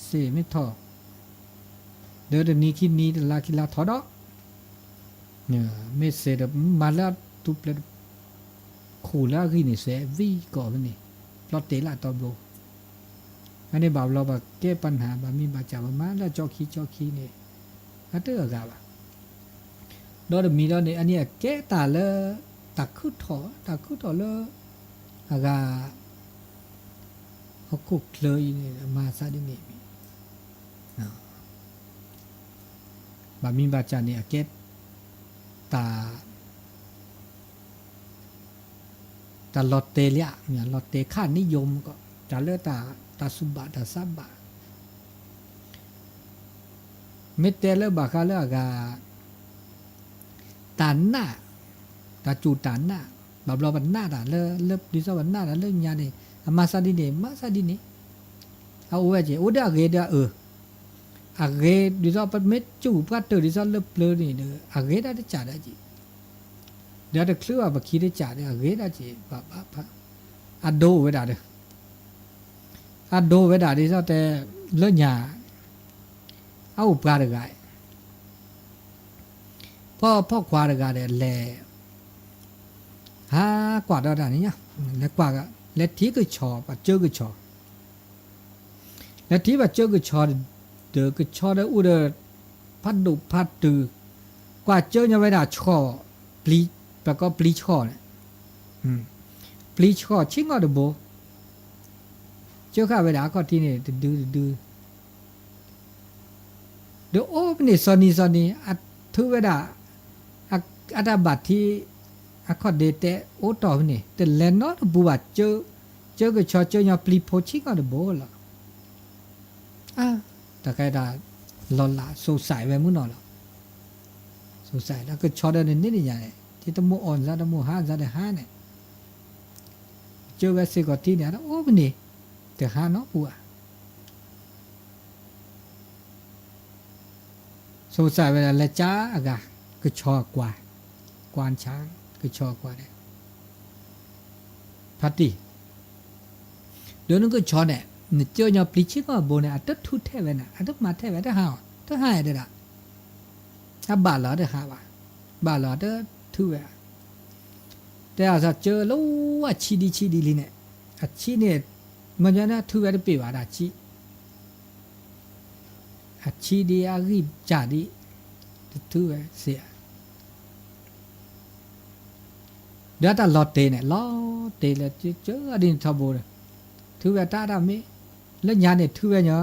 စ့မ့ၢ်ထီၣ် ဒီးတနံၤခံနံၤ တလါခံလါထီၣ်ဒီး မ့ၢ်စ့ဒီးမၤလၢအထူပျဲၢ် ခူၣ်လၢအဂံၢ်န့ၣ် စ့ဝံၤကီၢ်ဖဲန့ၣ် ပျီတဲာ်လၢအတီဘိ အန့ၣ်ဘၣ်ဘျီပှၤကဲပှၤနၢ် ဘၣ်မ့ၢ်ဘၣ်ကၢ် ပှၤမၤလၢအကၠီခံကၠီခံန့ၣ် အတဂၤဘၣ်. ဒီးတမံၤဒီးန့ၣ် အန့ၣ်အကဲတၢ်လၢ တၢ်ခုထီၣ် တၢ်ခုထီၣ်လၢ အဂၤ ဟီၣ်ခိၣ်ချၢအံၤန့ၣ် မၤသးဒ်န့ၣ်မ့ၢ် ဘၣ်မ့ၢ်ဘၣ်ကၢ်န့ၣ် အကဲ တၢ် တၢ်လီၤတဲာ်လံဧါ မ့ၢ်လီၤတဲာ်ခၣ်နံၣ်ယိၤကီး တၢ်လၢတၢ် တၢ်စူၢ်ဘၣ်တၢ်သးဘၣ် မ့ၢ်တဲလၢဘၣ်ဃးလၢအဂၤ တၢ်နာ် တၢ်စူၢ်တၢ်နာ် ဘၣ်ဘျီပနာ်တၢ်လၢ လၢ ဒ်သိးပနာ်တၢ်လၢညါန့ၣ် အမၤသးဒ်န့ၣ် မၤသးဒ်န့ၣ် အအိၣ်ဝဲက့ၤ အိၣ်ဒီးအဂ့ၤဒီးအအၢ အဂ့ၤ ဒ်သိးပမ့ၢ်စူၢ်ပှၤတၢၢ် ဒ်သိးလၢပျၢၤန့ၣ်ဒီး အဂ့ၤဒၣ်တကၢ်ဒၣ်က့ၤ ဒီးတချုးဘၣ်ပခံတကၢ်ဒီး အဂ့ၤဒၣ်က့ၤ ဘၣ်ဘၣ်ဖး အဒိဝဲဒၣ်ဒီး အဒိဝဲဒၣ်ဒ်သိးတဲ လၢညါ အအိၣ်ပှၤတဂၤ ဖီၣ် ဖီၣ်ခွါတဂၤဒီး လဲၤ ဟးကွၢ်ဒီးတၢ်န့ၣ်ညါ လဲၤကွၢ် လဲၤထံၣ်ကဆီ ပှၤကၢကဆီ လဲၤထံၣ်ပှၤကၢကဆီ ဒီးကဆီဒီးအိၣ်ဒီး ဖးဒိၣ်ဖးတုၤ ကွၢ်ကၢညီဝဲဒၣ်ဆီ ပျံၤ ပှၤကိးပျံၤဆီန့ၣ် ပျံၤဆီဆ့ၣ်နီၤတဘိ ကၢဃာ်ဝဲဒၣ်အခီၣ်ထံးန့ၣ် တဒုတဒု ဒီးအိၣ်ဖဲန့ၣ် စီၤနံၤစီၤနံၤ အထုဝဲဒၣ် အ အတၢ်ဘၣ်ထံ အခီၣ်ဒ့တဲအိၣ်တီၢ်ဖဲန့ၣ် တလဲၤနီတပူၤဘၣ် ကၢ ကၢကဆီ ကၢညီပျံၤဖိဆ့ၣ်နီၤတဘိလီၤ. အါ တၢ်ခဲတၢ်လီၤလး စူးစမ်းဝဲမုၢ်နီၤလီၤ. စူးစမ်းလၢ ကဆီဒီးန့ၣ်န့ၣ်ညါန့ၣ် တမ့ၢ်အီၣ်စ့ၢ် တမ့ၢ်ဟါစ့ၢ် တဟါန့ၣ် ကၢဝဲစ့ၢ်ကီးထံးန့ၣ် အအိၣ်ဖဲန့ၣ် တဟါနီတပူၤဧါ စူးစမ်းဝဲဒၣ်လဲၤကၢအဂၤ ကဆီကွၢ် ကွၢ်ဆၣ် ကဆီကွၢ်ဒီး ဖါတံၢ် ဒီးနကဆီန့ၣ် နကၢညီပျံၤဆ့ၣ်နီၤတဘိန့ၣ် အတထုထဲဝဲန့ၣ် အတမၤထဲဝဲ တဟါအီၤ တဟါအီၤတဲဒၣ် အဘၣ်လီၤတဟါဘၣ် ဘၣ်လီၤတထုဝဲ တဲအသးကၢလၢအဆံးဒံးဆံးဒံးလံန့ၣ် အဆံးန့ၣ် မ့ၢ်ညါန့ၣ်ထုဝဲတပ့ၢ်ဘၣ်ဒၣ်ဆံး အဆံးဒံးအဂံၢ်စၢ်ဒံး တထုဝဲစ့ၢ်ဧါ ဒီးတၢ်လီၤတဲာ်န့ၣ် လီၤတဲာ်လၢ ကၢဒ်န့ၣ်ထီဘိဒီး ထုဝဲတၢ်တၢ်မ့ၢ် လၢညါန့ၣ် ထုဝဲညီ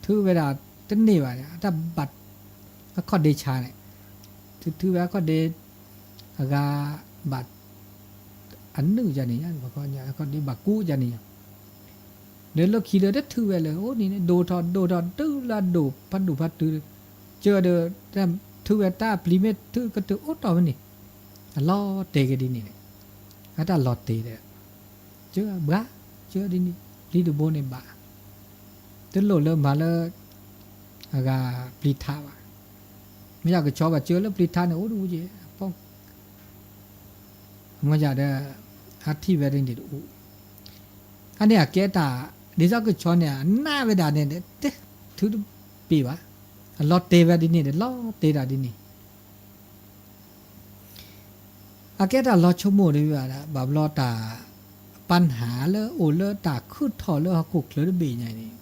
ထုဝဲဒၣ်တန့ၢ်ဘၣ်န့ၣ် အတၢ်ဘၣ် အခီၣ်ဒ့ဆါန့ၣ် ထုထုဝဲအခီၣ်ဒ့ အဂၤဘၣ် အနုၣ်ယၤန့ၣ် ဘၣ်ကီးယၤ ဘၣ်ကူးယၤန့ၣ် ဒီးလၢခံဒီး တထုးဝဲလၢၤ အိၣ်န့ၣ် ဒိၣ်ထီၣ်ဒိၣ်ထီၣ် တုၤလၢအဒိၣ်ဖးဒိၣ်ဖးတုၤ ကၢဒီး ထုးဝဲတၢ်ပျံၤမ့ၢ်ထုးကတုၤအိၣ်တီၢ်ဝဲန့ၣ် အလီၤတဲာ်က့ၤဒ်န့ၣ် အတၢ်လီၤတဲာ်ဒီး ကၢဘှါ ကၢဒ်န့ၣ် ပျံၤတဘိန့ၣ်ဘၣ် တလိၣ်လၢမၤလၢ အဂၤပျံၤထးဘၣ် မ့ၢ်ယကဆီဘၣ် ကၢလၢပျံၤထးန့ၣ် အိၣ်တဝူက့ၤ မ့ၢ်ယၤဒီး အထံၣ်ဝဲဒ်န့ၣ်တအိၣ် အန့ၣ်အကဲတၢ် ဒ်သိးကဆီန့ၣ် အနၢ်ဝဲဒၣ်န့ၣ် တထုးတပ့ၤဘၣ် အလီၤတဲာ်ဝဲဒ်န့ၣ် လီၤတဲာ်တၢ်ဒ်န့ၣ် အကဲတၢ်လီၤဆိကမိၣ်တမံၤဘၣ် ဘၣ်ဘျီတၢ် ပၢ်နၢ်လၢအိၣ်လၢတၢ်ခုၣ်ထီၣ်လၢဟီၣ်ခိၣ်ချၢတဘ့ၣ်ညါန့ၣ်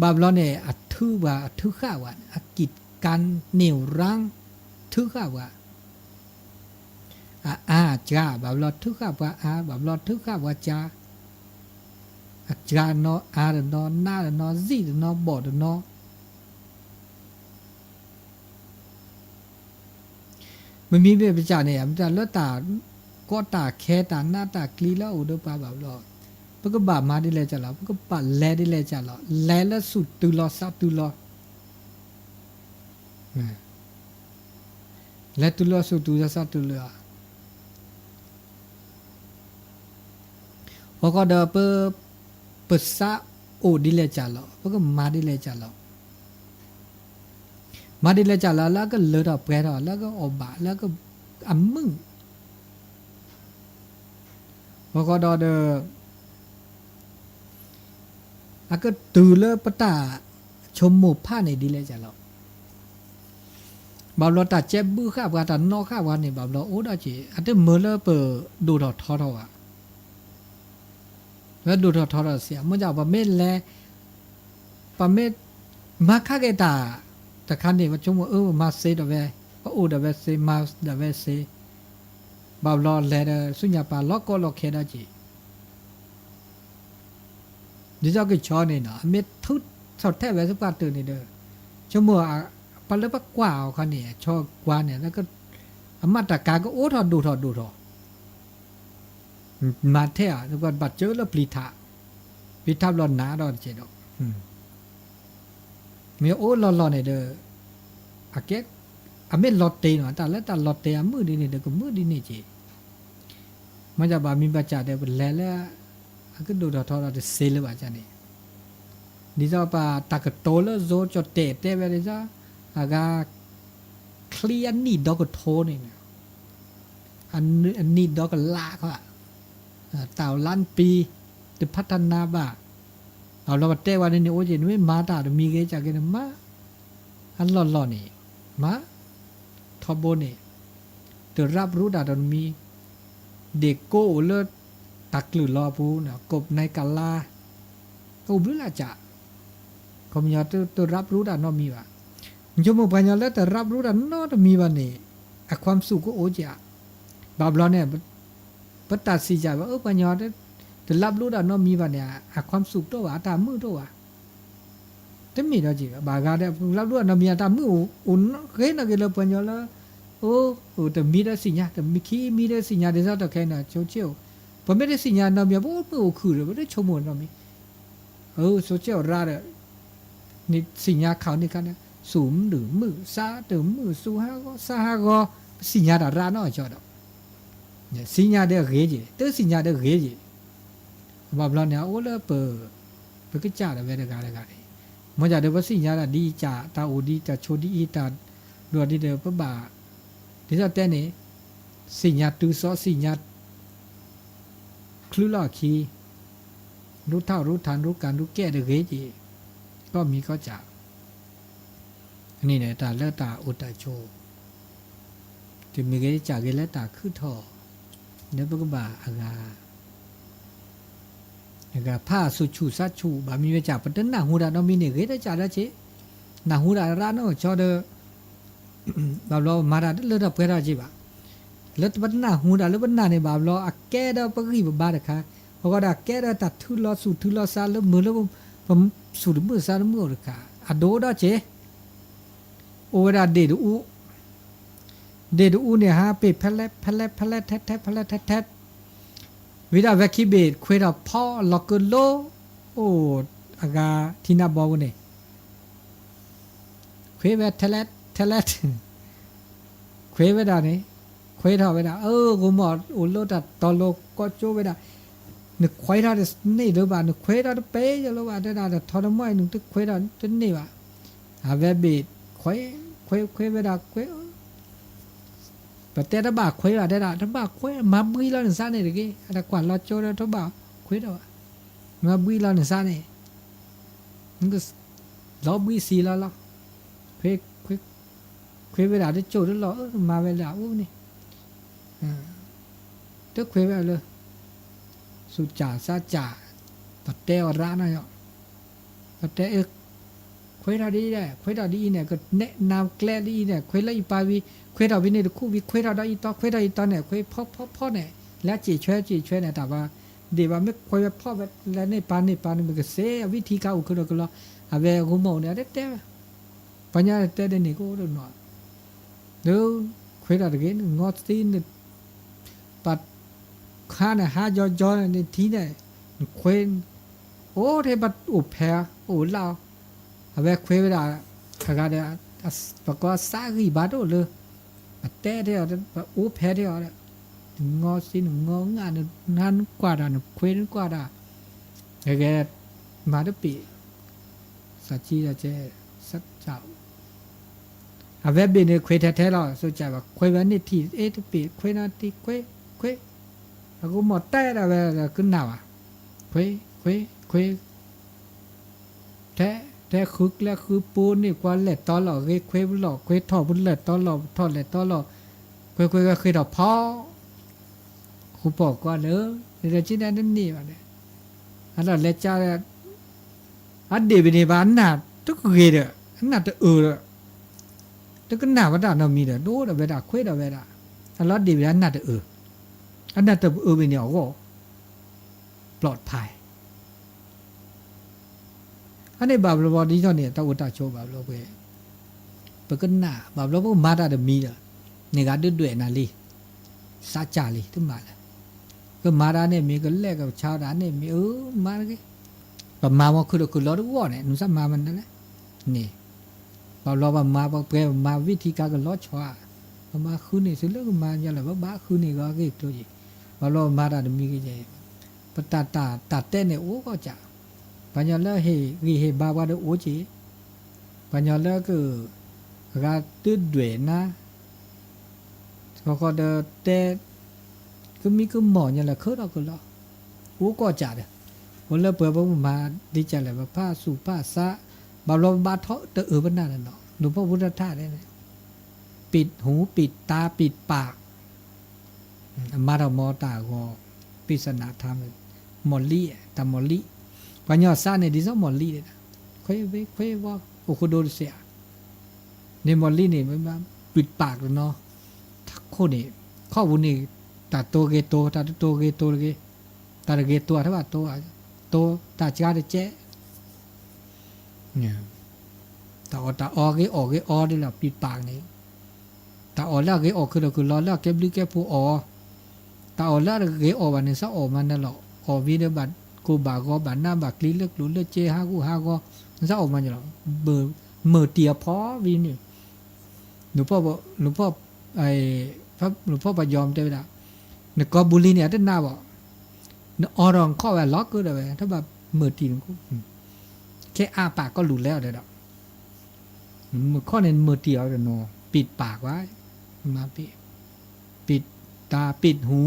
ဘၣ်ဘျီန့ၣ် အထုးပှၤ အထုးဃာ်ပှၤ အကံၢ်ကၢ်န့ၣ် ရၣ် ထုးဃာ်ပှၤ အအါအစှၤ ဘၣ်ဘျီထုးဃာ်ပှၤအါ ဘၣ်ဘျီထုးဃာ်ပှၤစှၤ အစှၤတနီၤ အါတနီၤ နးတနီၤ စံၣ်တနီၤ ဘီၣ်တနီၤ မ့မ့ၢ်ပကစၢ်န့ၣ် မ့ၢ်တၢ်လၢတၢ် ကီတၢ်ခဲတၢ်နးတၢ်ကျံလၢအအိၣ်ဒီးပှၤဘၣ်ဘျီ ပကဘၣ်မၤဒ်လဲၣ်ကၢ်လီၤ ပကဘၣ်လဲၤဒ်လဲၣ်ကၢ်လီၤ လဲၤလၢဆူၣ်တုၤလီၤသးတုၤလီၤ လဲၤတုၤလီၤဆူၣ်တုၤလီၤသးတုၤလီၤ အဃိဒီးပ ပစးအိၣ်ဒ်လဲၣ်ကၢ်လီၤ ပကမၤဒ်လဲၣ်ကၢ်လီၤ မၤဒ်လဲၣ်ကၢ်လီၤ လၢအကလၢထီၣ်ပှဲၤထီၣ် လၢအကအိၣ်ဘၣ် လၢအမုာ် အဃိဒီး အကတုၤလၢပတၢ်ဆိကမိၣ်ဖးန့ၣ်ဒ်လဲၣ်ကၢ်လီၤ ဘၣ်ဘျီတၢ်ကဲဘုဃာ်ပှၤ တၢ်နီၣ်ဃာ်ပှၤန့ၣ် ဘၣ်ဘျီအိၣ်ဒီးက့ၤ အတမ့ၢ်လၢပဒိၣ်ထီၣ်ထီထီၣ်ဘၣ် လၢဒိၣ်ထီၣ်ထီထီၣ်စ့ၢ် မ့ၢ်ဒ်ပမ့ၢ်လဲၤ ပမ့ၢ်မၤခါက့ၤတၢ်တခါန့ၣ် ပဆိကမိၣ် အၢ ပမၤစ့ဒီးဝဲ ပအိၣ်ဒီးဝဲစ့ မၤဒီးဝဲစ့ ဘၣ်ဘျီလဲၤဒီး ဆူညါပာ်လီၤကီလီၤခဲဒီးက့ၤ ဒ်သိးကဆီန့ၣ်နီၤ အမ့ၢ်ထုးထီၣ်ထဲဝဲသပှၢ်တၢၢ်န့ၣ်ဒီး ဆိကမိၣ် ပှၤလၢပကွၢ်အီၤခီန့ၣ် ဆီကွၢ်န့ၣ် အမၤတၢ်ကၤကအိၣ်ထီၣ်ဒိၣ်ထီၣ်ဒိၣ်ထီၣ် မၤထဲဧါ ဘၣ်စၢၤလၢပျံၤထး ပျံၤထးဘျီနးဒီးတကဲးဒီး မ့ၢ်အိၣ်လီၢ်လီၢ်န့ၣ်ဒီး အကဲ အမ့ၢ်လီၤတဲာ်နီၤ တၢ်လၢတၢ်လီၤတဲာ်အမုာ်ဒ်န့ၣ်ဒီး ကမုာ်ဒ်န့ၣ်က့ၤ မ့ၢ်ဒ်ဘၣ်မ့ၢ်ဘၣ်ကၢ်ဒီး ပလဲၤလၢ အကဒိၣ်ထီၣ်ထီထီၣ်တစ့လၢၤဘၣ်ကၢ်န့ၣ် ဒ်သိးပတၢ်ကတိၤလၢယိၤကၠီၣ်တဲာ်တဲဝဲဒ်သိး အဂၤ ချံအနံၣ်ဒီကထိန့ၣ် အနံၣ်ဒီကလးခီ တၢ်လၢပံၤ တဖးထနါဘၣ် အလီၤပတဲဝဲန့ၣ်န့ၣ် အိၣ်က့ၤ နမ့ၢ်မၤတၢ်တမံၤဂ့ၤ ကၢ်က့ၤန့ၣ်မၤ အလီၢ်လီၢ်န့ၣ် မၤ ထီဘိန့ၣ် တရၢပ်ရူတၢ်တမံၤ ဒ့ၣ်ကိအိၣ်လၢတၢ်ကလုၢ်လီၤအပူၤန့ၣ် ကိးပနဲကလါ အိၣ်ဘျုးလၢ်ကၢ် ခီပညီတရၢပ်ရူတၢ်နီတမံၤဘၣ် ဆိကမိၣ်ပှၤကညီလၢတရၢပ်ရူတၢ်နီတမံၤဘၣ်န့ၣ် အခွမ်းစူၣ်ကအိၣ်က့ၤ ဘၣ်ဘျီန့ၣ် ပတၢ်စံးယၤဘၣ် အၢ ပှၤကညီ တရၢပ်ရူတၢ်နီတမံၤဘၣ်န့ၣ် အခွမ်းစူၣ်တအိၣ်ဘၣ် အတၢ်မုာ်တအိၣ်ဘၣ် တမ့ၢ်ဒီးက့ၤဘၣ် ဘၣ်ဂၤဒီး ရၢပ်ရူတၢ်နီတမံၤ အတၢ်မုာ်အိၣ် အိၣ်ဂ့ၤနီၢ်ဂ့ၤလၢပှၤကညီလၢ အိၣ် တမံၤဒီးစံးညါ တမံၤခံမံၤဒီးစံးညါ ဒ်သိးတၢ်ခဲအံၤန့ၣ် ဆိကမိၣ် ပမ့ၢ်တစံးညါနီတမံၤ ပအိၣ်မုာ်အိၣ်ခုၣ်ဒီး ပတဆိကမိၣ်နီတမံၤ အၢ ဆိကမိၣ်ရၢဒီး န့ၣ်စံးညါခီန့ၣ်ခါန့ၣ် စူၣ်မုာ်မုာ် သးတမုာ် စူၣ်ဟးဂီၤ သးဟးဂီၤ ပစံးညါတၢ်ရၢနီၢ်ကီၢ်ဒီး စံးညါဒီးဂ့ၤက့ၤ တစံးညါဒီးဂ့ၤက့ၤ ဘၣ်ဘျီန့ၣ် အအိၣ်လၢပ ပကစၢ်ဒၣ်ဝဲတဂၤတဂၤန့ၣ် မ့ၢ်ဒ်ဒီး ပစံးညါဒၣ်ဒ်အံၤ တၢ်အိၣ်ဒ် တၢ်ဆိဒ်အံၤ တၢ်ဒိၣ်ဒ်ဒီး ပဘၣ် ဒ်သိးတဲန့ၣ် စံးညါတုၤစီ စံးညါ ချုးလီၢ်အခံ ရူထၢ်ရူထၢ် ရူကၢ်ရူကဲၣ်တဂ့ၤက့ၤ ကီၢ်မံၤကီၢ်စၢ် န့ၣ်န့ၣ် တၢ်လၢတၢ်အိၣ်တၢ်ဆိး တမံၤဂ့ၤကၢ်ဂ့ၤလၢတၢ်ခုၣ်ထီၣ် လၢပကဘၣ်အဂၤ အဂၤဖးဆူၣ်ဆူၣ်ဆါဆူၣ် ဘၣ်မံၤမ့ၢ်ကၢ် ပတနၢ်ဟူတၢ်နီတမံၤန့ၣ် ဂ့ၤတကၢ်ဒီးက့ၤ နၢ်ဟူတၢ်ရၢနီၢ်ကီၢ်ဒီး ဘၣ်ဘျီမၤတၢ်တလၢတပှဲၤထီၣ်က့ၤဘၣ် လၢပတနၢ်ဟူတၢ်လၢပနၢ်န့ၣ် ဘၣ်ဘျီ အကဲဒီးပဂံၢ်ပဘါတခါ အဃိဒီးအကဲဒီးတၢ်ထုးလီၤဆူၣ်ထုးလီၤသးလၢမုာ်လၢ ပဆူၣ်တမုာ်သးတမုာ်အိၣ်တခါ အဒိၣ်ဒီးက့ၤ အိၣ်ဝဲဒၣ်ဒ့ၣ်တအူ ဒ့ၣ်တအူန့ၣ် ဟါပ့ၢ်ဖဲလဲး ဖဲလဲး ဖဲလဲး ထဲးထဲး ဖဲလဲး ထဲးထဲး ဝံၤဒၣ်ဝဲခံဘ့ၣ် ခွ့ထီၣ်ဖီလီၤကလိ အိၣ် အဂၤထံနါဘီပူၤန့ၣ် ခွ့ဝဲ ထဲးလဲး ထဲးလဲး ခွ့ဝဲဒၣ်န့ၣ် ခွ့ထီၣ်ဝဲဒၣ် အၢ ဂီၤမီၢ်အိၣ်လၢတၢ်တီၤလိၤ ကိးကၠိဝဲဒၣ် နခွ့ထီၣ်တန့ၢ်လၢၤဘၣ် နခွ့ထီၣ်တပဲယိာ်လၢၤဘၣ် တဲဒၣ် တထီတမီၢ်အံၤ နတခွ့ထီၣ်တန့ၢ်ဘၣ် အဝဲဘ့ၣ်ခွ့ ခွ့ ခွ့ဝဲဒၣ် ခွ့ ပတဲတဘၣ်ခွ့ဘၣ် တဲဒၣ် တဘၣ်ခွ့ မၤဘှံးလီၤနသးန့ၣ်တဂ့ၤ အတကွၢ်လီၤကၠိဒီး တဘၣ်ခွ့ဒီးဘၣ် မၤဘှံးလီၤနသးန့ၣ် လီၤဘှံးစံလီၤလီၤ ခွ့ ခွ့ ခွ့ဝဲဒၣ်တကၠိၢ်တလီၢ် အၢ မၤဝဲလၢအအိၣ်န့ၣ် တခွ့ဝဲလၢ သူၣ်စၢ်သးစၢ် ပတဲအီၤရၣ်နီၤယီၤ ပတဲအၢ ခွ့ထီၣ်ဒ်အံၤဒဲး ခွ့ထီၣ်ဒ်အံၤန့ၣ် ကနဲၣ်နၤကျဲဒ်အံၤန့ၣ် ခွ့လၢအံၤပာ်ဝံၤ ခွ့ထီၣ်ဖဲန့ၣ်တခူၣ်ဝံၤ ခွ့ထီၣ်ဒီးအံၤတီ ခွ့ထီၣ်အံၤတီန့ၣ် ခွ့ဖီဖီဖီန့ၣ် လၢစံးဆှၢစံးဆှၢန့ၣ် တၢ်ဘၣ်ဒ့ၣ်ဘၣ် မ့ၢ်ခွ့ဝဲဖီဝဲလၢန့ၣ်ပာ်န့ၣ်ပာ်န့ၣ် မ့ၢ်ကစ့အဝံထံကါအိၣ်ခုဒီးကလီ အဝဲဂီၤမီၢ်အိၣ်န့ၣ် အတတဲဝဲ ပှၤညီတဲဒ်န့ၣ်ကအိၣ်တနီၤ ဒုးခွ့ထီၣ်တဂ့ၤ နငီသံန ပှၤခါန့ၣ် ဟါယီယီန့ၣ် နထံန့ၣ် နခွ့ အိၣ်ထဲပှၤအိၣ်ဖဲ အိၣ်လၢ အဝဲခွ့ဝဲဒၣ် အဂၤဒီး ပှၤကိးစးဂံၢ်ဘါတအိၣ်လၢ ပတဲထဲအီၤ ပအိၣ်ဖဲထဲအီၤဒီး နငီသံနငီငၣ် နနါနကွၢ်တၢ် နခွ့နကွၢ်တၢ် ဂဲၤဂဲၤ မၤတပ့ၢ် စးကံဒီးကဲ စးကၢ် အဝဲဘ့ၣ်န့ၣ်ခွ့ထဲထဲလီၤ စးကၢ်ဘၣ် ခွ့ဝဲန့ၢ်ထံၣ် အ့ တပ့ၢ် ခွ့နီတံၢ် ခွ့ ခွ့ အဂီၢ်မီၢ်တဲဒၣ်ဝဲ ကနၣ်ဘၣ် ခွ့ ခွ့ ခွ့ ထဲ ထဲဃုကျဲဃုပိန့ၣ် ကွၢ်လဲၣ်တီလီၤ ဂ့ၤခွ့ပလီၢ် ခွ့ထီၣ်ပလဲၣ်တီလီၤ ထီၣ်လဲၣ်တီလီၤ ခွ့ခွ့ခွ့ထီၣ်ဖီ ဃူပီၢ်ကွၢ်လၢ ဒီးက့ၤဒၣ်တန့ၢ်ဘၣ်န့ၣ် အလီၢ်လဲၤကၢ် အဒ့ၣ်ပ့ၤန့ၣ်ဘၣ် အနၢ်တဂ့ၤဒီး အနၢ်တအၢဒီး တကနၣ်ဝဲတၢ်နီတမံၤဒီး ဒိၣ်ဒီးဝဲဒၣ် ခွ့ဒီးဝဲဒၣ် အလီၢ်ဒ့ၣ်ပ့ၤအနၢ်တအၢ အနၢ်တအၢပ့ၤန့ၣ်အဂီၢ် ပျီၣ်ဖၢၣ် အန့ၣ်ဘၣ်ဘျီဘျီဒ်သိးန့ၣ် တၢ်အိၣ်တၢ်ဆိးဘၣ်ဘျီပှဲၤ ပကနၣ် ဘၣ်ဘျီပကမၤတၢ်တမံၤဒီး န့ၣ်ဂၤဒုးဒွဲၣ်နၤလံ စးကၢ်လံ တမၤလၢၤ ကမၤတၢ်န့ၣ်မ့ၢ် ကလဲၣ်ကဆါတၢ်န့ၣ်မ့ၢ် အၢ မၤတဂ့ၤ ပမၤမီၤခုၣ်ဒီးခုၣ်လီၤတဝီၢ်န့ၣ် နစးမၤမနုၤလဲၣ် န့ၣ် ဘၣ်ဘျီပမၤပှဲၤ ပမၤဝံထံကါကလီၤဆီဧါ ပမၤဃုန့ၢ်သုလၢကမၤညါလၢၤ ပဘၣ်ဃုန့ၢ်ဂီၤအဂ့ၢ်ကျိၤယံၤ ဘၣ်ဘျီပမၤတၢ်တမံၤကယဲၢ် ပတၢ် တၢ် တၢ်တဲန့ၣ်အိၣ်ကီၢ်စဲၣ် ပှၤညီလၢဟ့ၣ်ဂံၢ်ဟ့ၣ်ဘါပှၤဒီးအိၣ်က့ၤ ပှၤညီလၢက အဂၤဒုးဒွဲၣ်နၤ ဃီဃီဒီးတဲ ကမံကမီၢ်ညါလၢၤ ခုၣ်ထီၣ်ခုၣ်လီၤ အိၣ်ကီၢ်စဲၣ်ဒီး အိၣ်လၢပှဲၤပမၤဒ်ကဲလဲၣ် ပဖးဆူၣ်ဖးဆါ ဘၣ်ဘျီပဘါထီၣ်တအၢပနၢ်န့ၣ်နီၤ လူၤဖီၣ်ဘုတထါန့ၣ် ပိတ်หู ปิดตา ปิดปาก အမၤထီၣ်မီၤတၢ်ဂီၤ ပိစနၢ ထါမုၣ် မီၢ်လံၣ် တၢ်မီၢ်လံၣ် ပှၤညီစးန့ၣ် ဒ်သိးမီၢ်လံၣ်န့ၣ် ခွ့ဝဲခွ့ဝီ အိၣ်ဃိဒိတစဲးဧါ န့ၣ်မီၢ်လံၣ်န့ၣ် မ့ၢ်ဘၣ် ပိတ်ปาก တနီၤ တၢ်ခိၣ်န့ၣ် ခီၣ်ပူၤန့ၣ် တၢ်တိၤဂ့ၤတိၤ တၢ်တတိၤဂ့ၤတိၤတဂ့ၤ တၢ်တဂ့ၤတိၤ တဘၣ်တိၤ တိၤ တၢ်စှၤတကဲး တၢ်အီၣ်တၢ်အီဂ့ၤအီၣ်ဂ့ၤအီဒ်လီၤ ပိတ်ปาก န့ၣ် တၢ်အီၣ်လၢအဂ့ၤအီၣ်ခုၣ်ဒီးခုၣ်လီၤ လၢအကဲဘျုးကဲဖှိၣ်အီၣ် တၢ်အီၣ်လၢအတဂ့ၤအီၣ်ဘၣ်န့ၣ် စးအီၣ်မၤနၢၤလီၤ အီၣ်ဝံၤဒီးဘၣ်ကိၢ်ဘၣ်ဂီၤ ဘၣ်နးဘၣ်ကျံၤ လၢကျိၤလၢစ့ ဟးဂူာ်ဟးဂီၤ စးအီၣ်မၤနၢၤလီၤ မုာ်တံၢ်အဖီဝံၤန့ၣ် လူၤဖီၣ် လူၤဖီၣ် လူၤဖီၣ်ပယီၤတဲဝဲဒၣ် နကီၢ်ဘူလံၤန့ၣ် အတနးဘၣ် နအီၣ်ဒီးနခီၣ်ဝဲလီၤကၢဒီးဝဲ တဘၣ်မုာ်တံၢ်နကိၣ် ခဲအါပာ်ကီၢ်လူၤလဲအီၤဒီး မုာ်ခီၣ်န့ၣ် မုာ်တံၢ်အီၤတနီၤ ပိတ်ปาก ကွၢ် မၤပိတ် ပိတ်ตา ပိတ်หู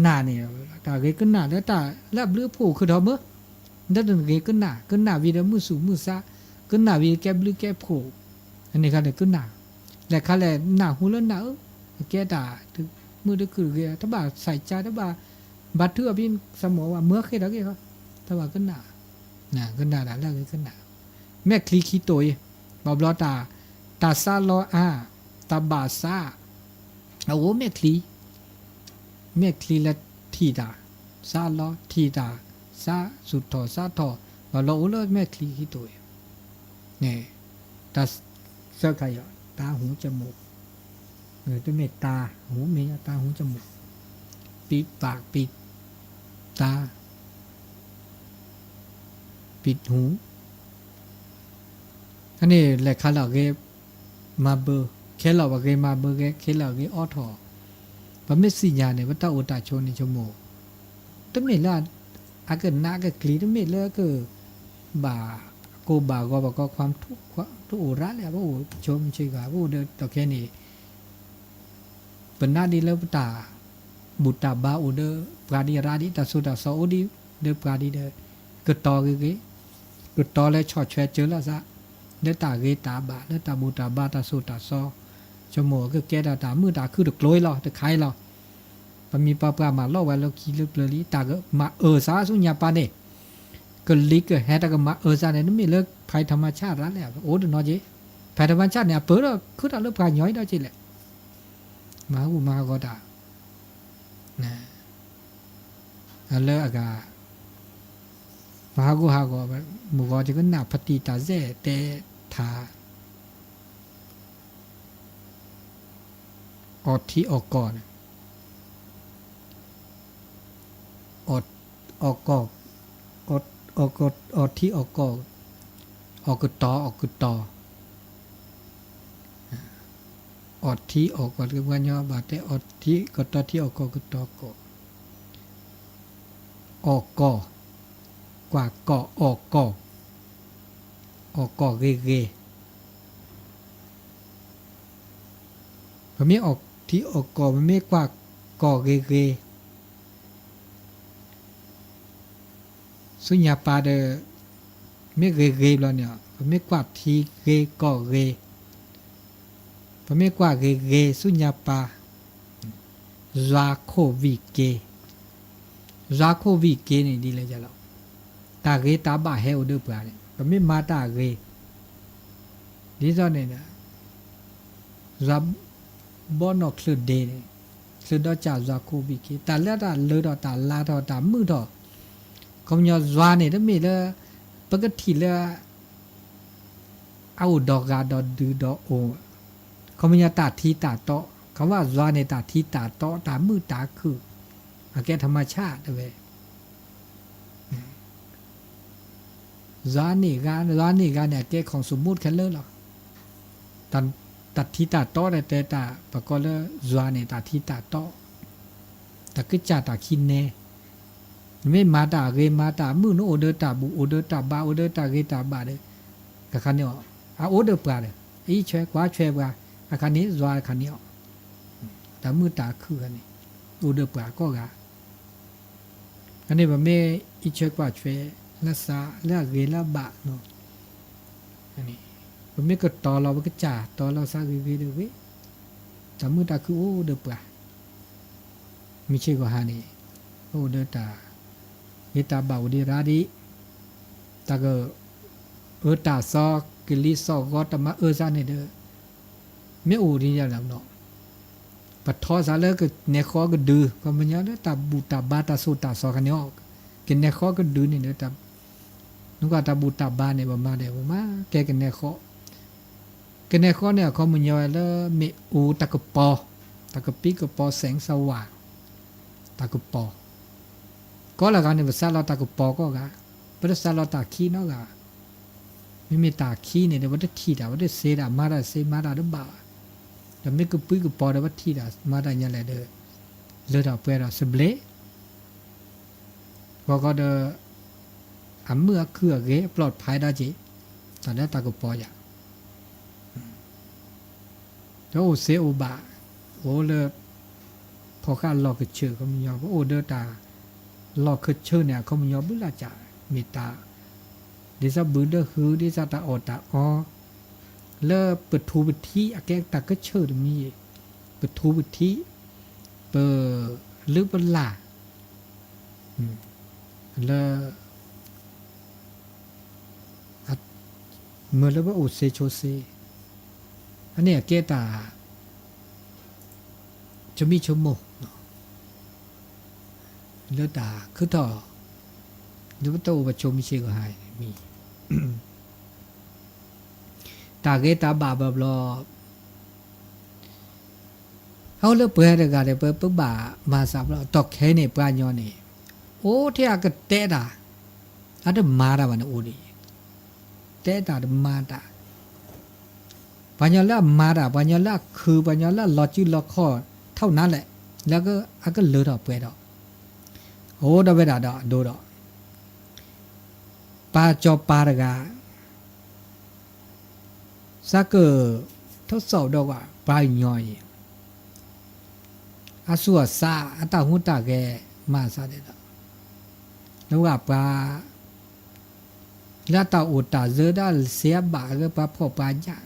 နၢ်န့ၣ် တၢ်ဂ့ၤကနၣ်လၢတၢ်လၢအဘျုးအဖှိၣ်ခုၣ်ထီၣ်မၢ ဒ်တဂ့ၤကနၣ် ကနၣ်ဝံၤဒီးမုၢ်ဆူၣ်မုၢ်ဆါ ကနၣ်ဝံၤကဲဘျုးကဲဖှိၣ် အန့ၣ်ခါန့ၣ်ကနၣ် လဲၤခါလဲၣ် နၢ်ဟူလၢနၢ်ဧၢ ကဲတၢ် မုၢ်တခုၣ်တဂ့ၤ တဘၣ်ဆဲးကါ တဘၣ် ဘါထုကဖၣ် စမီၣ်ဝဲ မၢဃ့ၢ်ထီၣ်က့ၤဃီ တဘၣ်ကနၣ် ကနၣ်တၢ်လၢအဂ့ၤကနၣ် မဲာ်ချံခံတိာ်အံၤ ဘၣ်ဘျီတၢ် တၢ်စးလီအါ တၢ်ဘၣ်စး အအိၣ်မဲာ်ချံ မဲာ်ချံလၢထံၣ်တၢ် စးလီ ထံၣ်တၢ် စးဆူၣ်ထီၣ်စးထီၣ် ဘၣ်ဘျီအိၣ်လၢမဲာ်ချံခံတိာ်အံၤ န့ၣ် တၢ်စၢခါယီၤ တၢ်ဟူး จมูก တမ့ၢ်တၢ် หู မ့ၢ်တၢ် หู จมูก ပိတ်ปาก ပိတ်ตา ပိတ်หู အန့ၣ် လဲၤခးလီၤဂ့ၤမၤဘၢ, ခဲလီၤဘၣ်ဂ့ၤမၤဘၢဂ့ၤ, ခဲလီၤဂ့ၤအိးထီၣ်, ပမ့ၢ်သ့ၣ်ညါန့ၣ် ပတၢ်အိၣ်တၢ်ဆိးန့ၣ် ဆိကမိၣ် တမ့ၢ်လၢအကနးကကျံၤ, တမ့ၢ်လၢကဘၣ်ကိၢ်ဘၣ်ဂီၤဘၣ်ကီ ความทุกข์ တအိၣ်ရၣ်လၢၤ ပအိၣ်ဆိးမုၢ်ဆ့ၣ်ဂီၤ ပအိၣ်ဒီး ဒီးခဲန့ၣ် ပနာ်ဒ်လၢပတၢ်ဘူၣ်တၢ်ဘါအိၣ်ဒီးပှၤဒံးရၣ်ဒံး, တၢ်ဆိၣ်တၢ်စီအိၣ်ဒီးပှၤဒံးဒီး ကတီၤဂ့ၤဂ့ၤ, ကတီၤလၢဆီၣ်ထွဲစၢၤလီၤသး လၢတၢ်ဂ့ၤတၢ်ဘၣ်, လၢတၢ်ဘူၣ်တၢ်ဘါ တၢ်ဆိၣ်တၢ်စီ, ဆိကမိၣ်ကကဲထီၣ်တၢ်မုာ်တၢ်ခုၣ်တကျိၤလီၤ, တခါအံၤလီၤ. ပမ့ၢ်ပှၤပှၢ်မၤလီၤဝဲလၢခံလၢပျၢၤလံ, တၢ်ကမၤအၢၣ်သးဆူညါပၤန့ၣ်, ကလံၤကဟဲ တၢ်ကမၤအၢၣ်သးန့ၣ် တမ့ၢ်လၢ ภัยธรรมชาติ ရၣ်လၢၤ အိၣ်တနီၤက့ၤ, ภัยธรรมชาติ န့ၣ် အပၢၢ်ဒီးခုၣ်တၢ်လၢပှၤညီအံၤဒီးက့ၤလဲၣ်. မၤဟးဂူာ်မၤဟးဂီၤတၢ် လၢအဂၤ မၤဟးဂူာ်ဟးဂီၤ, မုၢ်ဂီၤကကနၣ် ဖါတံၢ်တၢ်စဲၣ်တဲထါ အီၣ်ထံအီၣ်ကီၢ်န့ၣ်, အီၣ်, အီၣ်ကီၢ်, အီၣ်, အီၣ်ကီၢ်, အီၣ်ထံအီၣ်ကီၢ်, အီၣ်ကတီၤ အီၣ်ကတီၤ, အီၣ်ထံအီၣ်ကီၢ်, ပှၤညီဘၣ်တဲ အီၣ်ထံကတီၤထံ အီၣ်ကီၢ်ကတီၤကီၢ်, အီၣ်ကီၢ်, ကွၢ်ကီၢ် အီၣ်ကီၢ်, အီၣ်ကီၢ်ဂ့ၤဂ့ၤ, ပမ့ၢ်အီၣ်ထံအီၣ်ကီၢ် ပမ့ၢ်ကွၢ်ကီၢ်ဂ့ၤဂ့ၤ ဆူညါပၤဒီး မ့ၢ်ဂ့ၤဂ့ၤဘျီန့ၣ် ပမ့ၢ်ကွၢ်ထံဂ့ၤကီၢ်ဂ့ၤ, ပမ့ၢ်ကွၢ်ဂ့ၤဂ့ၤဆူညါပၤ, ယွၤခိၣ်ဝံၣ်က့ၤ, ယွၤခိၣ်ဝံၣ်က့ၤန့ၣ်ဒ်လဲၣ်ယလီၤ, တၢ်ဂ့ၤတၢ်ဘၣ်ဟဲအိၣ်ဒီးပှၤန့ၣ် ပမ့ၢ်မၤတၢ်ဂ့ၤ ဒ်သိးန့ၣ် ယွၤဘီနီၣ်ချုးဒ့န့ၣ် ချုးဒီးကၢ်ယွၤခိၣ်ဝံၣ်က့ၤ တၢ်လၢတၢ်လၢထီၣ်တၢ်လါထီၣ်တၢ်မုာ်ထီၣ်, ခီပညီယွၤန့ၣ် တမ့ၢ်လၢ ပကထံၣ်လၢ အအိၣ်ဒီးဂၤဒီးဒုးဒီးအိၣ်, ခီပညီတၢ်ထံတၢ်တီ, ခီဝဲယွၤန့ၣ် တၢ်ထံတၢ်တီ တၢ်မုာ်တၢ်ခုၣ် အကဲထမချၢ်တဝဲ ယွၤန့ၣ်ဂၤ ယွၤန့ၣ်ဂၤန့ၣ် အကဲ ของสมมุติ ခဲလၢာ်လီၤ. တၢ် တၢ်ထံတၢ်တီန့ၣ် တဲတၢ် ပကိးလၢယွၤန့ၣ် တၢ်ထံတၢ်တီ တၢ်ကစၢ်တၢ်ခံနဲ နမ့ၢ်မၤတၢ်ဂ့ၤ မၤတၢ်မုာ် နအိၣ်ဒီးတၢ်ဘူၣ် အိၣ်ဒီးတၢ်ဘါ အိၣ်ဒီးတၢ်ဂ့ၤတၢ်ဘၣ်ဒီး အခါန့ၣ်အီၤ အအိၣ်ဒီးပှၤဒီး အအံးဆွဲကွၢ်ဆွဲပှၤ အခါန့ၣ် ယွၤအခါန့ၣ်အီၤ တၢ်မုာ်တၢ်ခုၣ်အခါန့ၣ် အိၣ်ဒီးပှၤကိးဂၤ အန့ၣ် ပမ့ၢ်အံးဆွဲကွၢ်ဆွဲ လၢသး လၢအဂ့ၤလၢအဘၣ်နီၤ အန့ၣ် ပမ့ၢ်ကတီၤလီၤ ပကစၢ်တီၤလီၤသးဂ့ၤဂ့ၤဒီးဂ့ၤ တၢ်မုာ်တၢ်ခုၣ်အိၣ်ဒီးပှၤ မုၢ်ဆ့ၣ်ဂီၤဟါန့ၣ် ပအိၣ်ဒီးတၢ်ဂ့ၤတၢ်ဘၣ်အိၣ်ဒီးရၣ်ဒံး တၢ်ကအၢတၢ်သီ ကလံၤသီၣ်ဂီၤ တၢ်မၤအၢသးန့ၣ်ဒီး မ့ၢ်အိၣ်ဒ်န့ၣ်လီၤနီၤ ပထီသးလၢကနဲၣ်ဃီကဒု ခီပညီလၢတၢ်ဘူၣ်တၢ်ဘါ တၢ်ဆိၣ်တၢ်စီၤခါန့ၣ်အီၤ ကနဲၣ်ဃီကဒုန့ၣ်ဒီး တၢ် နကွၢ်တၢ်ဘူၣ်တၢ်ဘါန့ၣ် ပမၤဒီး ပမၤကဲကနဲၣ်ဃီ ကနဲၣ်ဃီန့ၣ် အခီပညီဝဲလၢမ့ၣ်အူတၢ်ကပီၤ တၢ်ကပံၢ်ကပီၤ แสงสว่าง တၢ်ကပီၤ ကိးလၢဂၤန့ၣ် ပစးလီၤတၢ်ကပီၤကိးဂၤ ပတစးလီၤတၢ်ခံနီတဂၤ မ့မ့ၢ်တၢ်ခံန့ၣ်ဒီး ပတထံၣ်တၢ် ပတစ့တၢ် မၤတၢ်စ့ မၤတၢ်တဘၣ်ဘၣ် ဒီးမ့ၢ်ကပံၢ်ကပီၤဒီး ပထံၣ်တၢ် မၤတၢ်ညါလဲၣ်ဒီး လၢတၢ်ပှဲၤဒီးသဘျ့ ဂီၤဂီၤဒီး အမုာ်အခုၣ်အဂ့ၤ အပျီၣ်ဖးဒၣ်က့ၤ တၢ်လၢတၢ်ကပီၤယၤ ဒီးအိၣ်စ့အိၣ်ဘၣ် အိၣ်လၢ ဖီၣ်ဃာ်လီၢ်ကဆၢၣ် ခီပညီ ပအိၣ်ဒီးတၢ်လီၢ်ကဆၢၣ်န့ၣ် အခီပညီဘုလၢ်ကၢ် မ့ၢ်တၢ် ဒ်သိးဘုဒၢဟု ဒ်သိးတၢ်အီၣ်တၢ်အီ လၢပထူပထံ အကဲတၢ်ကဆၢၣ်တမံၤ ပထူပထံ ပလုၢ်ပလၢ် လၢ မ့ၢ်လၢပအိၣ်စ့ဆိးစ့ အန့ၣ်အကဲတၢ် ဆိမိၣ်ဆိကမိၣ် လၢတၢ်ခုထီၣ် လၢပတၢ်အိၣ်ပဆိးမုၢ်ဆ့ၣ်ဂီၤဟါမံၤ တၢ်ဂ့ၤတၢ်ဘၣ်ဘၣ်ဘျီ အဝဲလၢပှၤတဂၤန့ၣ် ပ ပဘၣ်မၤစၢၤဘျီ ဒီးခဲအံၤန့ၣ် ပှၤကညီန့ၣ် အိၣ်ထဲအကတဲတၢ် အတမၤတၢ်ဘၣ်န့ၣ်အိၣ်ဒံး တဲတၢ်တမၤတၢ် ပှၤကညီလၢအမၤတၢ် ပှၤကညီလၢအခုး ပှၤကညီလၢအလီၤစုလီၤခီၣ် ထီၣ်နၤလဲၣ် လၢအကလုၢ်ထီၣ်ပှဲၤထီၣ် အိၣ်ဒီးဝဲဒၣ်ဒီးအဒိဒီး ပၢ်စီၤပၤတဂၤ စးကၢၣ်ထိးစီၣ်ဒီးကွၢ် ပှၤကညီအံၤ အသူၣ်အသး အတၢ်ဟူးတၢ်ဂဲၤမၤစၢၤဒဲးဒီး လၢဝဲပှၤ လၢတၢ်အိၣ်တၢ်ဆိးတၢ်စံးဘၣ် လၢပှၤဖှီၣ်ပှၤယာ်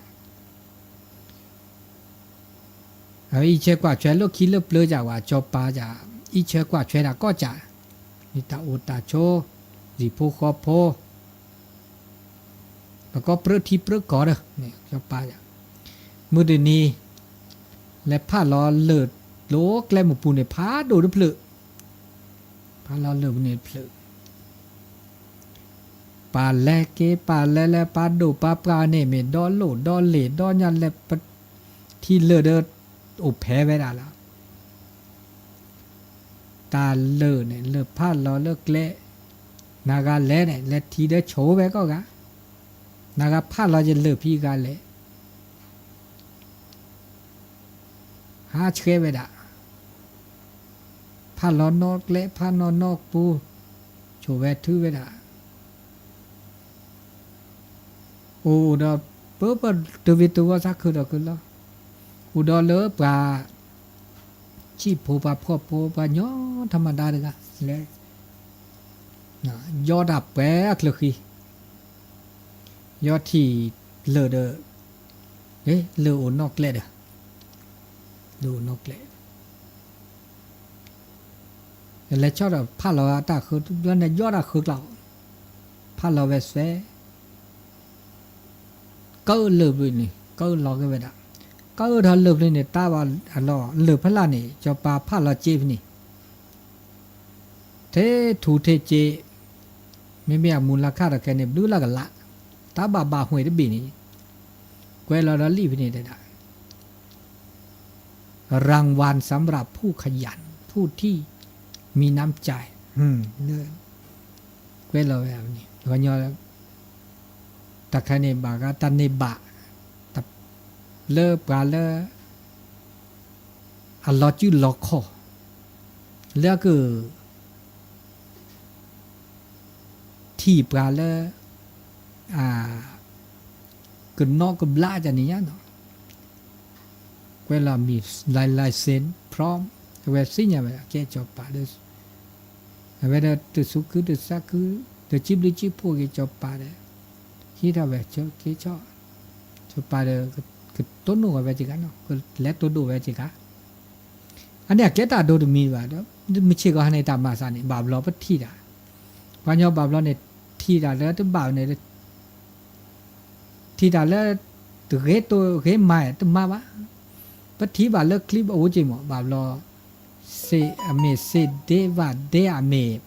အအံးဆဲးကွၢ်ဆွဲလၢခံလၢပျၢၤကၢ်ဝဲ စီၤပၤကၢ် အံးဆဲးကွၢ်ဆွဲတၢ်ကိးကၢ် မ့ၢ်တၢ်အိၣ်တၢ်ဆိး ဟံၣ်ဖိဃီဖိ ပကိးပြၢထံပြၢကီၢ်ဒီး စီၤပၤကၢ် မုၢ်တနံၤ လဲၤဖးလီၤလၢၢ် လၢကျဲမုၢ်ပူၤန့ၣ် ဖးဒိၣ်တဖျၢၣ် ဖးလီၤလၢၢ်ပူၤန့ၣ်တဖျၢၣ် ပာ်လဲက့ၤပာ်လဲလဲ ပာ်ဒိၣ်ပာ်ပှၢ်န့ၣ် မ့ၢ်ဒီလိၣ်ဒီလ့ၣ်ဒီညါလဲၣ် ပထံလၢၢ်ဒီး အိၣ်ဖဲဝဲဒၣ်လီၤ တၢ်လၢၢ်န့ၣ် လၢၢ်ဖးလီၤလၢကျဲ နၤဂၤလဲၤန့ၣ် လဲၤထံၣ်ဒီးဆိၣ်ဝဲကိးဂၤ နၤဂၤဖးလီၤယလၢၢ်ဖဲဂၤလဲၣ် ဟးဆှဲဝဲဒၣ် ဖးလီၤနီၣ်ကျဲ ဖးလီၤနီၣ်ပူၤ ဆိၣ်ဝဲထုဝဲဒၣ် အိၣ်ဒီး ပၢပၢတဝ့ၤတဝီ စးခုဒီးခုလီၤ အိၣ်ဒီးလၢပှၤ ဆံးဖိပှၤဖှီၣ်ဖိ ပှၤကညီထီၣ်မၤဒါတဂၤလဲၣ် ယီတၢ်ပှဲၤအချၢဃံ ယီထံၣ်လၢၢ်ဒီး လၢၢ်အိၣ်နီၣ်ကျဲဒီး လၢၢ်အိၣ်နီၣ်ကျဲ လဲၤဆီၣ်ဒီးဖးလီၤတၢ်ဃု ယီတၢ်ဃုကျါ ဖးလီၤဝဲစွဲ ကၢလၢၢ်ဖဲန့ၣ် ကၢလီၤက့ၤဝဲဒၣ် ကၢထီၣ်လၢၢ်ဖဲန့ၣ် တၢ်ဘၣ်အလီၢ် လၢၢ်ဖဲလၢ်န့ၣ် စီၤပၤဖးလီၤစ့ဖဲန့ၣ် ထဲထူထဲစ့ မ့မ့ၢ်အမူလခါဒီးခဲန့ၣ် ဘျုးလၢ်ကလး တၢ်ဘၣ်ဘၣ်ဟွံၣ်တဘ့ၣ်န့ၣ် ကွဲးလီၤဒီးလံာ်ဖဲန့ၣ်တဲဒၣ် รางวัลสำหรับผู้ขยัน ผู้ที่มีน้ำใจ ကွဲးလီၤဝဲန့ၣ် ပှၤကညီ တၢ်ခဲန့ၣ်ဘၣ်ဂၤ တၢ်န့ၢ်ဘၣ် လၢပှၤလၢ အလီၤစုလီၤခီၣ် လၢအက ထံၣ်ပှၤလၢ အ ကနီၣ်ကဘျါဒ်န့ၣ်ညါနီၤ ကွဲးလီၤမံၤ လၢၢ်လၢၢ်စ့ พร้อม အဝဲသ့ၣ်ညါဝဲ ကဲစီၤပၤဒီး အဝဲဒၣ်တစူးခုတစးခု တစံးဘျုးစံးဖှိၣ်က့ၤစီၤပၤဒီး ဟံးထီၣ်ဝဲ ကဲဆီၣ် စီၤပၤဒီး ကတိၢ်နီၣ်ဝဲစ့ၢ်ကီးနီၤ ကလဲၤတိၢ်ဒိၣ်ဝဲစ့ၢ်ကီး အန့ၣ်အကဲတၢ်ဒိတမံၤဘၣ်ဒီး မုၢ်ဆ့ၣ်ကီးဟဲန့ၣ်တၢ်မၤစၢၤန့ၣ် ဘၣ်ဘျီပထံၣ်တၢ် ပှၤကညီဘၣ်ဘျီန့ၣ် ထံၣ်တၢ်လၢတဘၣ်န့ၣ် ထံၣ်တၢ်လၢ တဂ့ၤတိၢ်ဂ့ၤမၤတမၤဘၣ် ပထံၣ်ဘၣ်လၢ clip အအိၣ်က့ၤမး ဘၣ်ဘျီ စ့ အမ့ၢ်စ့ဒ့ဘၣ်ဒ့ အမ့ၢ်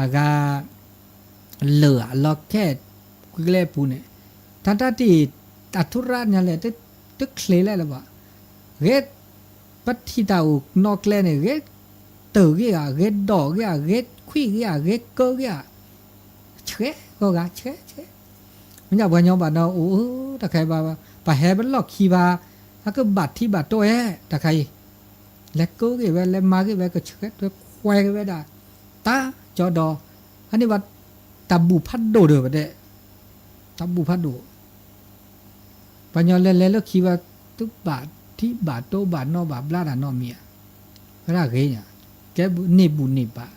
အဂၤ လၢၢ်အလီၤခဲ ကျဲပူၤန့ၣ် တၢ်တၢ်တံၢ် အထူရၣ်ညါလဲၣ် တချ့လဲၣ်လၢၤဘၣ် ဂ့ၤ ပထံၣ်တၢ်အိၣ်နီၣ်ကျဲန့ၣ် ဂ့ၤတၢၢ်ဂ့ၤဧါ ဂ့ၤဒိၣ်ဂ့ၤဧါ ဂ့ၤခွံဂ့ၤဧါ ဂ့ၤကၢဂ့ၤဧါ ဆှဲဂီၤဂၤ ဆှဲ ဆှဲ မ့ၢ်ညါပှၤကညီဘၣ်နီၤ အိၣ် တၢ်ခဲအံၤဘၣ် ပဟဲပလီၢ်ခံဘၣ် အကဘၣ်ထံဘၣ်တိၢ်ဧဲ တၢ်ခဲအံၤ လဲၤကၢဂ့ၤဝဲ လဲၤမၤဂ့ၤဝဲ ကဆှဲတွဲခွဲဂ့ၤဝဲဒၣ် တၢ်ကၠီဒီး အန့ၣ်ဘၣ် တၢ်ဘူၣ်ဖးဒိၣ်ဒီး ပတဲ တၢ်ဘူၣ်ဖးဒိၣ် ပှၤကညီလဲၤလဲၤလၢခံဘၣ် တဘၣ်ထံဘၣ်တိၢ်ဘၣ်နီၣ်ဘၣ်ဘျါတၢ်နီတမံၤဧါ ဝဲဒၣ်ဂ့ၤညါ ကဲန့ၢ်ဘူၣ်န့ၢ်ဘၣ်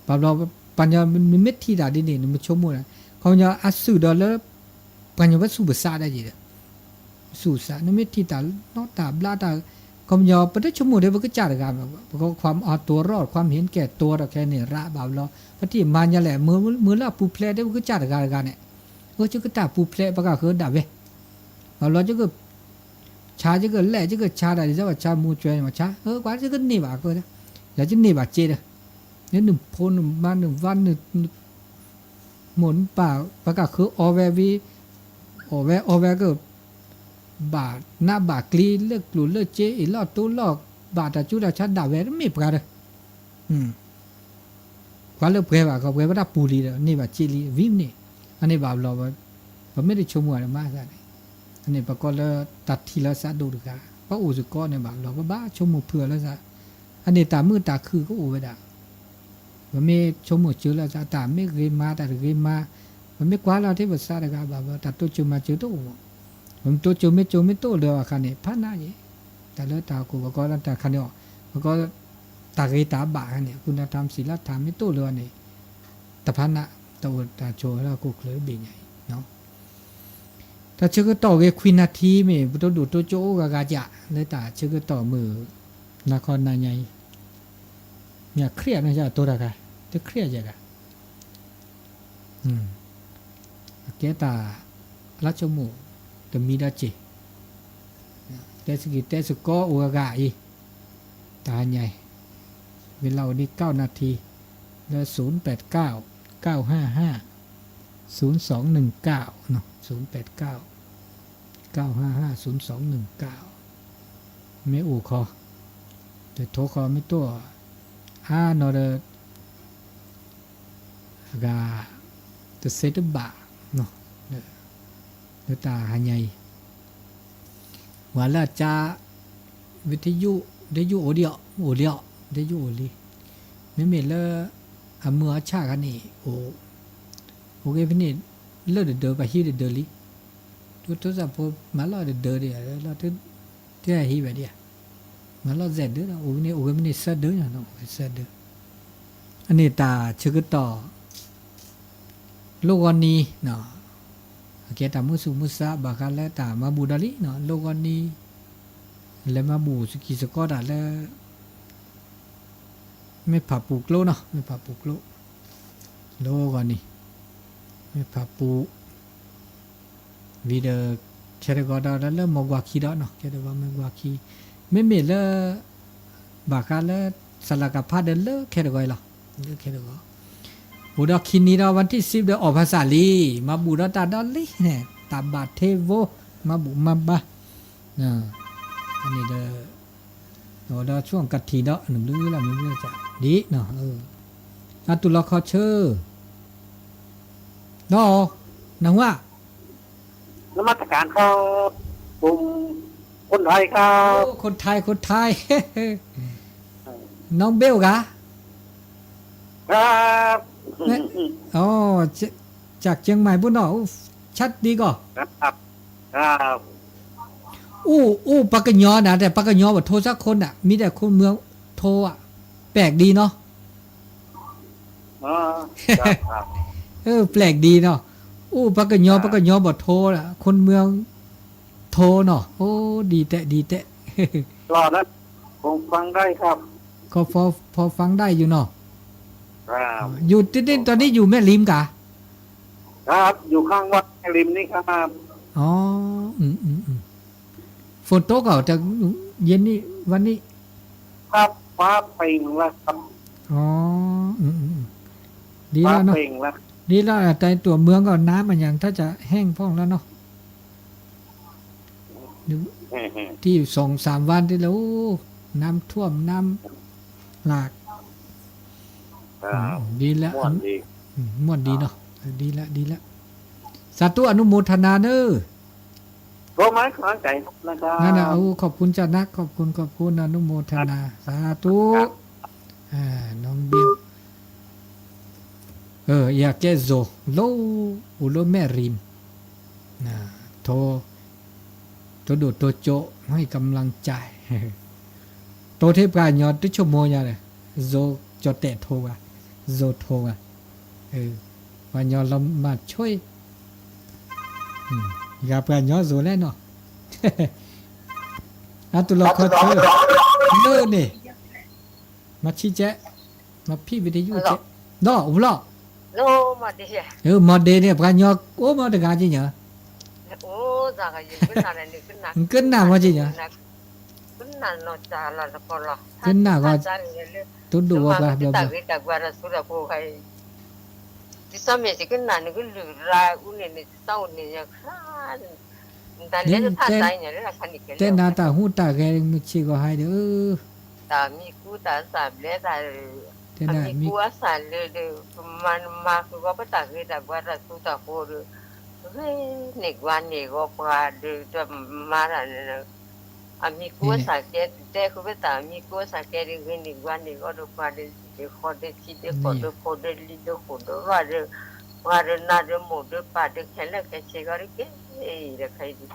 ဘၣ်ဘျီ ပှၤကညီမ့မ့ၢ်ထံၣ်တၢ်ဒ်န့ၣ် နမ့ၢ်ဆိကမိၣ်န့ၣ် ခီပညီအစုၣ်ဒီးလၢ ပှၤကညီပသူၣ်ပသးဒၣ်က့ၤဒီး ပသူၣ်ပသး နမ့ၢ်ထံၣ်တၢ်နီၣ်တၢ်ဘျါတၢ် ခီပညီ ပတဆိကမိၣ်ဒ်ပကစၢ်တဂၤ ပကความเอาตัวรอด ความเห็นแก่ตัว ဒီးခဲန့ၣ် ရးဘၣ်ဘျီ ပထံၣ်မၤညါလဲၣ် မ့ၢ်လၢအပူၤဖျဲးဒ်ပကစၢ်တဂၤတဂၤန့ၣ် အၢ ယကတၢ်ပူၤဖျဲး ပကဃၢဒၣ်ဝဲ ဘၣ်ဘျီ ယက ဆါ ယကလဲၣ် ယကဆါတၢ် ယကဆါမူၤကွဲၤန့ၣ် မၤဆါ အၢ ကွၢ် ယကန့ၢ်ဘၣ်ကၢဒီး ယကန့ၢ်ဘၣ်စ့ဒီး နနဖိနမါနဝၤနမိၢ်နပၢ် ပကဃၢအီဝဲဝံၤ အီဝဲအီဝဲက ပ ဘၣ်နးဘၣ်ကျံ လၢၵ်ၢ်လိာ်လၢၵ်ၢ်စ့ အ့ၣ်လိာ်တူလိာ် ဘၣ်တၢ်ကူတၢ်ကၤဒၣ်ဝဲ တမ့ၢ်ပှၤဒီး အၢ ကွၢ်လၢပှဲၤဘၣ် ကီးပှဲၤဝဲဒၣ်ပူၤလံဒီး န့ၢ်ဘၣ်စ့လံ ဝံၤမ့ၢ်န့ၣ် အန့ၣ်ဘၣ်ဘျီ ပမ့ၢ်တဆိကမိၣ်အီၤဒီးမၤသးန့ၣ် အန့ၣ်ပကိးလၢတၢ်ထံၣ်လၢသးဒိၣ်တဂၤ ပအိၣ်စ့ၢ်ကီးန့ၣ်ဘၣ်ဘျီ ပဘၣ်ဆိကမိၣ်ဖုးအီၤလၢသး အန့ၣ်တၢ်မုာ်တၢ်ခုၣ်ကအိၣ်ဝဲဒၣ် ပမ့ၢ်ဆိကမိၣ်စၢၤလၢသး တၢ်မ့ၢ်ဂ့ၤမၤ တၢ်တဂ့ၤမၤ ပမ့ၢ်ကွၢ်လီၤထဲပသးတဂၤဘၣ်ဘျီ တၢ်တိစၢၤမၤစၢၤတအိၣ်ဘၣ် ပမ့ၢ်တိစၢၤမ့ၢ်စၢၤမ့ၢ်တအိၣ်လၢၤအခါန့ၣ် ဖးနးယဲၢ် တၢ်လၢတၢ်ကိး ပကိးလၢတၢ်ခါန့ၣ်အီၤ ပကိး တၢ်ဂ့ၤတၢ်ဘၣ်န့ၣ် คุณธรรม ศีลธรรม မ့ၢ်တအိၣ်လၢၤန့ၣ် တဖးနး တၢ်အိၣ်တၢ်ဆိးလၢဟီၣ်ခိၣ်ချၢတဘ့ၣ်ညါအံၤနီၤ တၢ်ဆၢကတီၢ်ဂ့ၤခွံနၣ်ထံမ့ၢ် ပတိၢ်ဒိၣ်တိစၢၤအိၣ်ဂၤဂၤကၠး လၢတၢ်ဆၢကတီၢ်မုၢ် နၤခီနၤညါအံၤ မ့ၢ်ခရံာ်အနၢ်ယၤတိတၢ်ဂၤ တခရံာ်ယဲၢ်ဂၤ အကဲတၢ်လၢဆိကမိၣ် တမံၤဒီးက့ၤ တဲစ့ၢ်ကီး တဲစ့ၢ်ကီးအိၣ်ဂၤဂၤအံၤ တၢ်ဟါညါအံၤ ဝံၤလီၤအိၣ်ဒံး ကိုးနၣ်ထံ လၢ ศูนย์แปดเก้า เก้าห้าห้า ศูนย์สองหนึ่งเก้า နီၤ ศูนย์แปดเก้า เก้าห้าห้า ศูนย์สองหนึ่งเก้า မ့ၢ်အိၣ်ခီ တထိခီမ့ၢ်တအိၣ် အါနီၤဒီး အဂၤ တသ့တဘၣ်နီၤ လၢတၢ်ဟါညါအံၤ ဝဲလၢအကၠါ ဝံထယုၣ် ဝံထယုၣ်အိၣ်ဒံးအီၤ အိၣ်လံအီၤ ဝံထယုၣ်အိၣ်လံ မ့မ့ၢ်လၢ အမုာ်အဆၣ်ခါန့ၣ် အိၣ် အိၣ်က့ၤဖဲန့ၣ် လၢတဒၢး ပှၤဟံးတဒၢးလံ ဒိးထိစၢ်ဖိ မၤလီၢ်တဒၢးဒံး လၢ တဲဟံးဝဲဒံးဧါ မၤလီၢ်စဲးဒၢးဒီး အိၣ်ဝဲန့ၣ် အိၣ်ဝဲန့ၣ်သၢဒၢးနီၤ အိၣ်ဝဲသၢဒၢး အန့ၣ်တၢ်ဆၢကတီၢ် လိၣ်ဂီၤနံၤနီၤ အကဲတၢ်မုာ်သူၣ်မုာ်သး ဘၣ်ဃးလၢတၢ်မၤဘူၣ်ဒီးလံနီၤ လိၣ်ဂီၤနံၤ လဲၤမၤဘူၣ်စကံစကီးတၢ်လၢ မဲၢ်ဖးပူၤကျိနီၤ မဲၢ်ဖးပူၤကျိ လိၣ်ဂီၤနံၤ မဲၢ်ဖးပူၤ ဝံၤဒီး ခဲတဂီၤဒီး လၢမီၢ်ကွၢ်ခံဒီးနီၤ ခဲတဂီၤမီၢ်ကွၢ်ခံ မ့မ့ၢ်လၢ ဘၣ်ဃးလၢ စလကဖ ဒီးလၢခဲတဂီၤအံၤလီၤ လၢခဲတဂီၤ အိၣ်ဒီးခံနံၤဒီး วันที่สิบ ဒီးအီၣ်ဖးစၢ်လံ မၤဘူၣ်ဒီးတၢ်ဒီးလံန့ၣ် တၢ်ဘၣ်ထဲဝိ မၤဘူၣ်မၤဘါ အန့ၣ်ဒီး အိၣ်ဒီးဆိကတၢၢ်ဒီး နဘျုးလၢမ့ၢ်ဘျုးစၢ် ဒ်နီၤ အတူၢ်လိာ်ခီဆၢ ဒီး နဟူဧါ นมัสการครับ ผมคนไทยครับ โอ้ คนไทย คนไทย น้องเบลกะ ครับ เนี่ย อ๋อ จ- จากเชียงใหม่ปุ้นเนาะ โอ้ ชัดดีก่อ ครับ ครับ อู้ อู้ปากกะยอนะ แต่ปากกะยอบ่โทรสักคนน่ะ มีแต่คนเมืองโทรอ่ะ แปลกดีเนาะ อ๋อ ครับ ครับ เออ แปลกดีเนาะ อู้ปากกะยอ ครับ ปากกะยอบ่โทรล่ะ คนเมืองโทรเนาะ โอ้ ดีแต๊ ดีแต๊ รอนะ ผมฟังได้ครับ ก็พอ พอฟังได้อยู่เนาะ ครับ อยู่ที่นี่ ตอนนี้อยู่แม่ริมกะ ครับ อยู่ข้างวัดแม่ริมนี่ครับ อ๋อ อืม อืม อืม ฝนตกเหรอ แต่เย็นนี้ วันนี้ ครับ ฟ้าเปล่งแล้วครับ อ๋อ อืม อืม อืม ดีแล้วเนาะ ฟ้าเปล่งแล้ว ดีแล้ว แต่ตัวเมืองก็น้ำมันยังถ้าจะแห้งพ่องแล้วเนาะ ที่สองสามวันที่แล้ว โอ้ น้ำท่วม น้ำหลาก ครับ อืม ดีแล้ว ม่วนดี อืม ม่วนดีเนาะ เออ ดีแล้ว ดีแล้ว สาธุ อนุโมทนาเนอะ โทรมาให้กำลังใจนะครับ นั่นน่ะ โอ้ ขอบคุณจ้ะนะ ขอบคุณ ขอบคุณ อนุโมทนา ครับ สาธุ ครับ อ่า น้องเบล เออ อยากแก้โซโล อุโลแม่ริม นะ โทร โทรดูดโทรโจะ ให้กำลังใจ โทรเทพกาญอด ทุกชั่วโมงอย่างเลย โซ โจะแตะโทรอ่ะ โซโทรอ่ะ เออ ว่าญอดเรามาช่วย อืม อย่าเปื่อยอดโซแล้วเนาะ อ่ะ ตุลาคอเธอ เลิกนี่ มาชี้แจ๊ะ มาพี่วิทยุแจ๊ะ ฮัลโหล เนาะ อุ้มเนาะ โล มอดีอะ เออ มอดีเนี่ย ပှၤညီ အိၣ်မီတဂၤကြီးညါ အိၣ် တဂၤကြီး ကနၣ်န့ၣ် ကနၣ် ကနၣ်မီကြီးညါ ကနၣ်နီၢ်ကၠၢ်လၢတကီၢ်လီၤ ကနၣ်ဂီၤ တၢ်န့ၣ်လၢ တူၢ်ဒိၣ်ဝဲပှၤ တၢ်ဂ့ၤတၢ်ဝါဒီးသူဒီးဖိခါအံၤ ဒ်သိးမ့ၢ်ကနၣ်န့ၣ် ကလုၢ်ရၢ်အူန့ၣ်န့ၣ် တၢ်အိၣ်န့ၣ်ယခါ တၢ်လဲၤတဖၣ်သးအံၤန့ၣ် လၢတၢ်ခါန့ၣ်ကဲလၢ တဲနၤတၢ်ဟူးတၢ်ဂဲၤမုၢ်ဆ့ၣ်ကီးဟဲဒီး တၢ်မံကူတၢ်သးဘျဲတၢ် တဲနၤ အမံကူအသးလၢဒီး မၤနမၤဃုာ်ဂီၢ်ပတၢ်ဂ့ၤတၢ်ဘှါတၢ်သူတၢ်ဃိဒီး ဂ့ၤန့ၢ်ကွၢ်န့ၢ်ဂီၢ်ပှၤဒီး တမၤတၢ်န့ၣ် အမံကူအသးကဲ တဲဃုာ်ပသး အမံကူအသးကဲဒီး ဂ့ၤန့ၢ်ကွၢ်န့ၢ်ဂီၢ်ဒီးပှၤဒီး စံးဒီးဃီဒီးထံဒီးဃီဒီးဖိဒီးလံၤဒီးဃိာ်ဒီးဝၣ်ဒီး ပှၤဒီးနါဒီးမိၢ်ဒီးပၢ်ဒီးခဲလၢာ်ခဲဆ့ဂီၢ်ဒီးကဲ တခါအံၤ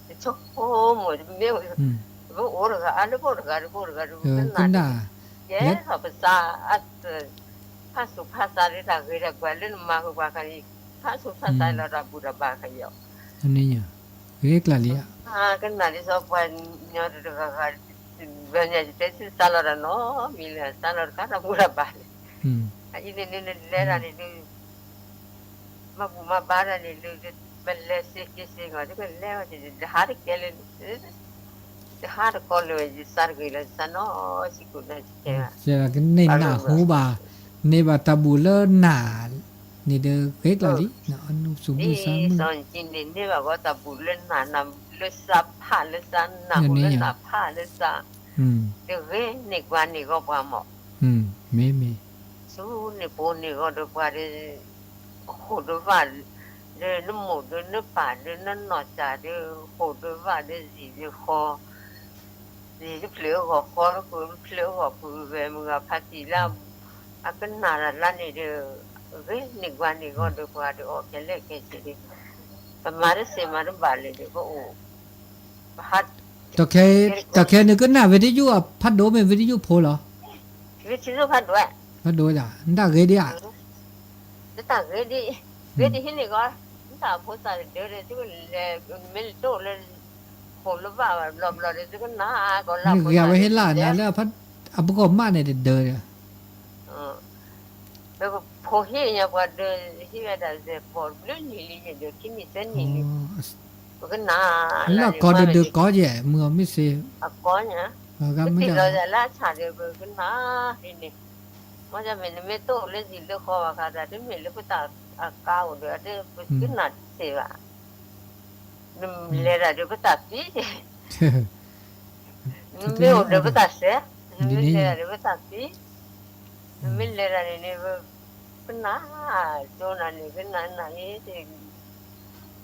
တဆိကမိၣ်တမ့ၢ် ပအိၣ်တဂၤအါလၢဘိၣ်တဂၤတဘိၣ်တဂၤဒီး ကနၣ်ဒီး ကဲထီၣ်ပသး အ ဖးသူၣ်ဖးသးဒီး တၢ်ဂ့ၤတၢ်ဘှါလၢနမၤဃုာ်ပှၤခါအံၤ ဖးသူၣ်ဖးသးလီၤတၢ်ဘူၣ်တၢ်ဘါခါအံၤ အန့ၣ်ညါ ဂ့ၤကျါလံဧါ ကနၣ်ဒ်သိးပှၤညီတဂၤဂၤ ဘၣ်ညါ ယတဲသုစးလီၤတၢ်နီတမံၤလၢၤ စးလီၤတခါတၢ်ဘူၣ်တၢ်ဘါလၢ အအံၤန့ၣ် နလဲၤတၢ်န့ၣ်ဒုး မၤဘူၣ်မၤဘါတၢ်န့ၣ်ဒုး ပလဲၤစ့က့စ့ဂီၢ် တကလဲၤဝဲ တဟးတကဲလၢ တဟးတကီလၢၤ ယစးတဂ့ၤလၢၤ ယစးနီၢ်စ့ၢ်ကီး နကဲဘၣ် ကန့ၢ်နၢ်ဟူဘၣ် န့ၢ်ဘၣ်တၢ်ဘူၣ်လၢနၢ်န့ၣ်ဒီး ဂ့ၤကျါလံ အနုသူၣ်မုၢ်သးမုၢ် စီၤကံန့ၣ် န့ၢ်ဘၣ်ဂီၢ်တၢ်ဘူၣ်လၢနၢ် နၢ်လၢစးဖးလၢစး နၢ်ဟူလၢနၢ်ဖးလၢစး တဂ့ၤန့ၢ်ကွၢ်န့ၢ်ဂီၢ်ပှၤမး မ့ၢ်မ့ၢ် ဆူန့ၢ်ပိာ်န့ၢ်ဂီၢ်ဒီးပှၤဒီး ဃိာ်ဒီးဝၣ် ဒီးနမိၢ်ဒီးနပၢ်ဒီး နနီၢ်စၢ်ဒီး ဃိာ်ဒီးဝၣ်ဒီး စံၣ်ဒီးဃီ စံၣ်တဖျၢၣ်အဂီၢ် ဃီတဖျၢၣ်အဂီၢ် ပုၢ်ဝဲၢ်မုၢ်ဂၤဖါတံၢ်လၢ အကနၣ်တၢ်လၢန့ၣ်ဒီး ဂ့ၤန့ၢ်ကွၢ်န့ၢ်ဂီၢ်ဒီးပှၤဒီး အီၣ်ခဲလၢာ်ခဲဆ့ဒီး ပမၤတစ့ၢ်မၤတဘၣ်လၢၤဒီး ပအိၣ် ပဟး တၢ်ခဲ တၢ်ခဲန့ၣ်ကနၣ်ဝီဒံယိၣ် ဖးဒိၣ်မ့ၢ်ဝီဒံယိၣ်ဖိလီၤ ဝီဒံယိၣ်ဖးဒိၣ် ဖးဒိၣ်ဒၣ် နတၢ်ဂ့ၤဒံးဧါ တၢ်ဂ့ၤဒံး ဂ့ၤဒံးဟံးန့ၢ်ဂီၢ် နတၢ်ဖိသၣ်တဒၢဒီး သုကလဲၤ မ့ၢ်တအိၣ်လၢ ဃိာ်လၢဝၣ်ဘၣ်ဘျီဘျီဒီး သုကနၣ်ကီးလၢ နဂ့ၤဝဲဟ့ၣ်လၢ်နၤလၢ အပကီၢ်မးန့ၣ်တဒၢဒီး ဖိဟံၣ်ညါပှၤဒၢ ဟံၣ်ဝဲဒၣ်စဲးပိာ်ဘျုးနံၣ်လံ ယဒၢခံနံၣ်သၢနံၣ်လံ ပကနၣ်လၢကီၢ်တဒၢကီၢ်ယဲၢ် မုၢ်အီၤမ့ၢ်စ့ အကီၢ်ညါ ပတံၢ်လီၤယၤလၢအဆၣ်ဒီး ပကနၣ်ဟံၣ်န့ၣ် မ့ၢ်ဒ်မ့ၢ်နမ့ၢ်တအိၣ်လၢစံၣ်လၢဃီဘၣ်ခါ တၢ်တမ့ၢ်လၢပတၢ်အကါအိၣ်ဒီး အတပကနၣ်တသ့ဘၣ် နမ့ၢ်လဲၤတၢ်ဒီးပတၢ်သံ နမ့ၢ်အိၣ်ဒီးပတၢ်စဲး နမ့ၢ်လဲၤတၢ်ဒီးပတၢ်သံ နမ့ၢ်လဲၤတၢ်န့ၣ်န့ၣ် ပကနၣ် ကၠိနၤန့ၣ် ကနၣ်နၣ်အံၤ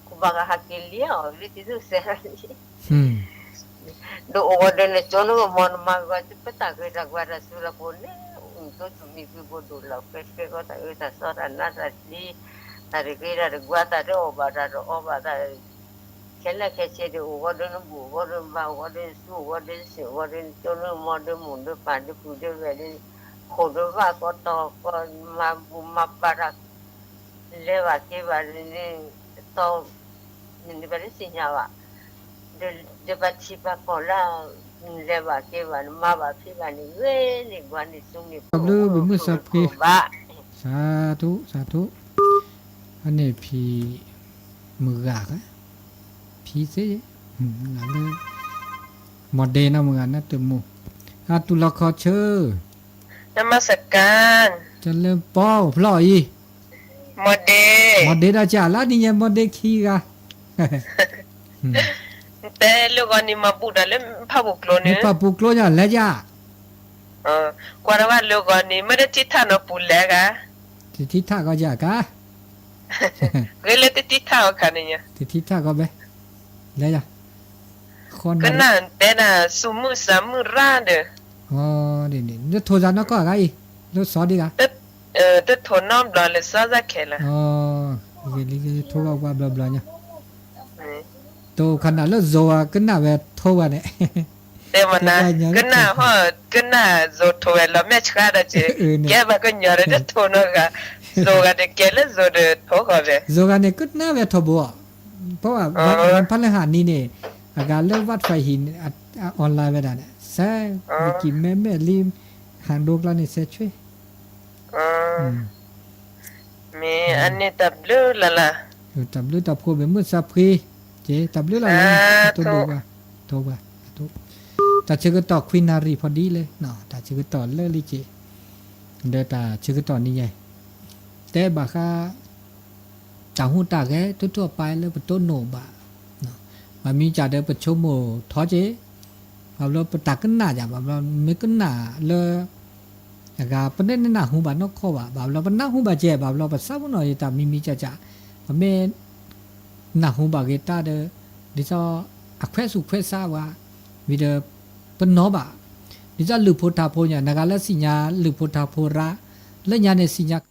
ကဘၣ်ကဟးက့ၤလံအီၤ လၢတံၤသူၣ်စဲး ဒီးအိၣ်ဝဲဒီးနကၠိနကမီၤနမၤဂီၤ ပတၢ်ဂ့ၤတၢ်ဘှါတၢ်စူၤတၢ်ကိးန့ၣ် အိၣ်ကၠိသူၣ်မံၤသုးဘိဒိၣ်လီၤ ကဲကဲကီးတၢ်အၢတၢ်သီတၢ်နါတၢ်သံ တၢ်တဂ့ၤတၢ်တဘှါတၢ်တအီၣ်ဘၣ်တၢ်တအီဘၣ်တၢ် ခဲလၢာ်ခဲဆ့ဒီး အိၣ်ဝဲဒီးနဘူၣ် အိၣ်ဝဲဒီးနဘါ အိၣ်ဝဲဒီးနစူၤ အိၣ်ဝဲဒီးနစ့ၣ် အိၣ်ဝဲဒီးနကၠိနကမီၤဒီးမိၢ်ဒီးပၢ်ဒီးပုၢ်ဒီးဝဲၢ်ဒီး ဃိာ်ဒီးဝၣ်ကီးတီၤကီး မၤဘူၣ်မၤဘါတၢ် လဲၤဘၣ်က့ၤဘၣ်န့ၣ် တီၤ နဘၣ်တသ့ၣ်ညါဘၣ် ဒီးပှၤထံပှၤကီၢ်လၢ လဲၤဘၣ်က့ၤဘၣ် နမၤဘၣ်ဖံးဘၣ်န့ၣ် ဂ့ၤန့ၢ်ကွၢ်န့ၢ်စူၤန့ၢ် တၢ်ဘျုးပမုၢ်သးဖှံ ဘၣ် စၤထူၣ် စၤထူၣ် အန့ၣ်ဖံမုၢ်ဂၤ ဖံသ့ မုၢ်ဂၤလၢ မီၤဒ့နီၢ်မုၢ်ဂၤနၢ်တမူ အတူၢ်လီၤခီဆၢ နမစကၤ တလၢပီဖျီၣ်အံၤ မီၤဒ့ မီၤဒ့ဒီးကၢ်လၢနံၤညါ မီၤဒ့ခံဂၤ တဲလၢဂီၤနံၤမၤဘူၣ်တၢ်လၢဖၣ်ပူၤကျိန့ၣ် ဖၣ်ပူၤကျိညါလဲၤယၤ ကွၢ်တဘၣ်လၢဂီၤနံၤ မ့ၢ်တထံၣ်ထၣ်နီၢ်ပူၤလဲၤဂၤ တထံၣ်ထၣ်ကီးယၤကါ ဂ့ၤလၢတထံၣ်ထၣ်အီၤခါန့ၣ်ညါ တထံၣ်ထၣ်ကီးဘဲ လဲၤယၤ ကနၣ်တဲနၤ သူၣ်မုၢ်သးမုၢ်ရၣ်ဒီး အီၤ ဒ်န့ၣ် လၢထိးစၤနီၢ်ကီၢ်အဂၤအံၤ လၢစီၤဒံးဂၤ တထိးနီတဘျီ လၢစီၤစၢ်ခဲလၢာ် အီၤ ဂ့ၤလံ ထိးဘၣ်ပှၤဘျီဘျီညါ တိၢ်ခနၣ်လၢစိၤဝဲ ကနၣ်ဝဲထိးဝဲန့ၣ် တဲမနၤ ကနၣ်ဟီၣ် ကနၣ်စိၤထိးဝဲလီၤမဲာ်ဆှးဒီးက့ ကဲဘၣ်ကညီဒီးတထိးနီတဂၤ စိၤဂၤဒီးကဲလၢစိၤဒီးထိးဃီၤဝဲ စိၤဂၤန့ၣ် ကနၣ်ဝဲထိးဘိ ပဝဲဖဲလၢဟးနံၤန့ၣ် အဂၤလၢ ဝးဖဲဟံၣ် အ online ဝဲဒၣ်န့ၣ် စဲ နကံၤမဲမဲာ်လံ ဟးဒိကျါန့ၣ် စဲဆွ့ မ့ၢ်အန့ၣ်တၢ်ဘျုးလၢ်လၢ် တၢ်ဘျုးတၢ်ဖှိၣ်မ့ၢ်မုၢ်သးဖှံ က့ တၢ်ဘျုးလၢ်လၢ် ထိးဘိဝဲ ထိးဘိ တၢ်ဆၢကတီၢ်ခွံနၣ်ရံၣ် ဖီဒံလံ တၢ်ဆၢကတီၢ်လၢလံက့ ဒီးတၢ်ဆၢကတီၢ်နံၤယဲ တဲဘၣ်ဃး တၢ်ဟူးတၢ်ဂဲၤ ထူထူအပၢလၢပတိၢ်နီၣ်ဘၣ် မ့မ့ၢ်ကဒီး ပဆိကမိၣ်ထီက့ၤ, ဘၣ်ဘျီပတၢ်ကနၣ်ယၤ, ဘၣ်ဘျီမ့ၢ်ကနၣ်လၢ အဂၤ ပတနၢ်ဟူဘၣ်နီၢ်ကီၢ်ဘၣ်, ဘၣ်ဘျီပနၢ်ဟူဘၣ်ကဲ, ဘၣ်ဘျီပသးပ့ၤနီၣ်ယတၢ်မံၤမံၤကၢ်ကၢ်, ပမ့ၢ်နၢ်ဟူဘၣ်က့ၤတၢ်ဒီး ဒ်သိးအခွဲးစူၢ်ခွဲးဆါဝဲ, ဝံၤဒီး ပနီၤဘၣ်, ဒ်သိးလုၢ်ဖိထါဖိညါ, နဂၤလၢသ့ၣ်ညါလုၢ်ဖိထါဖိရၣ်, လၢညါန့ၣ်သ့ၣ်ညါ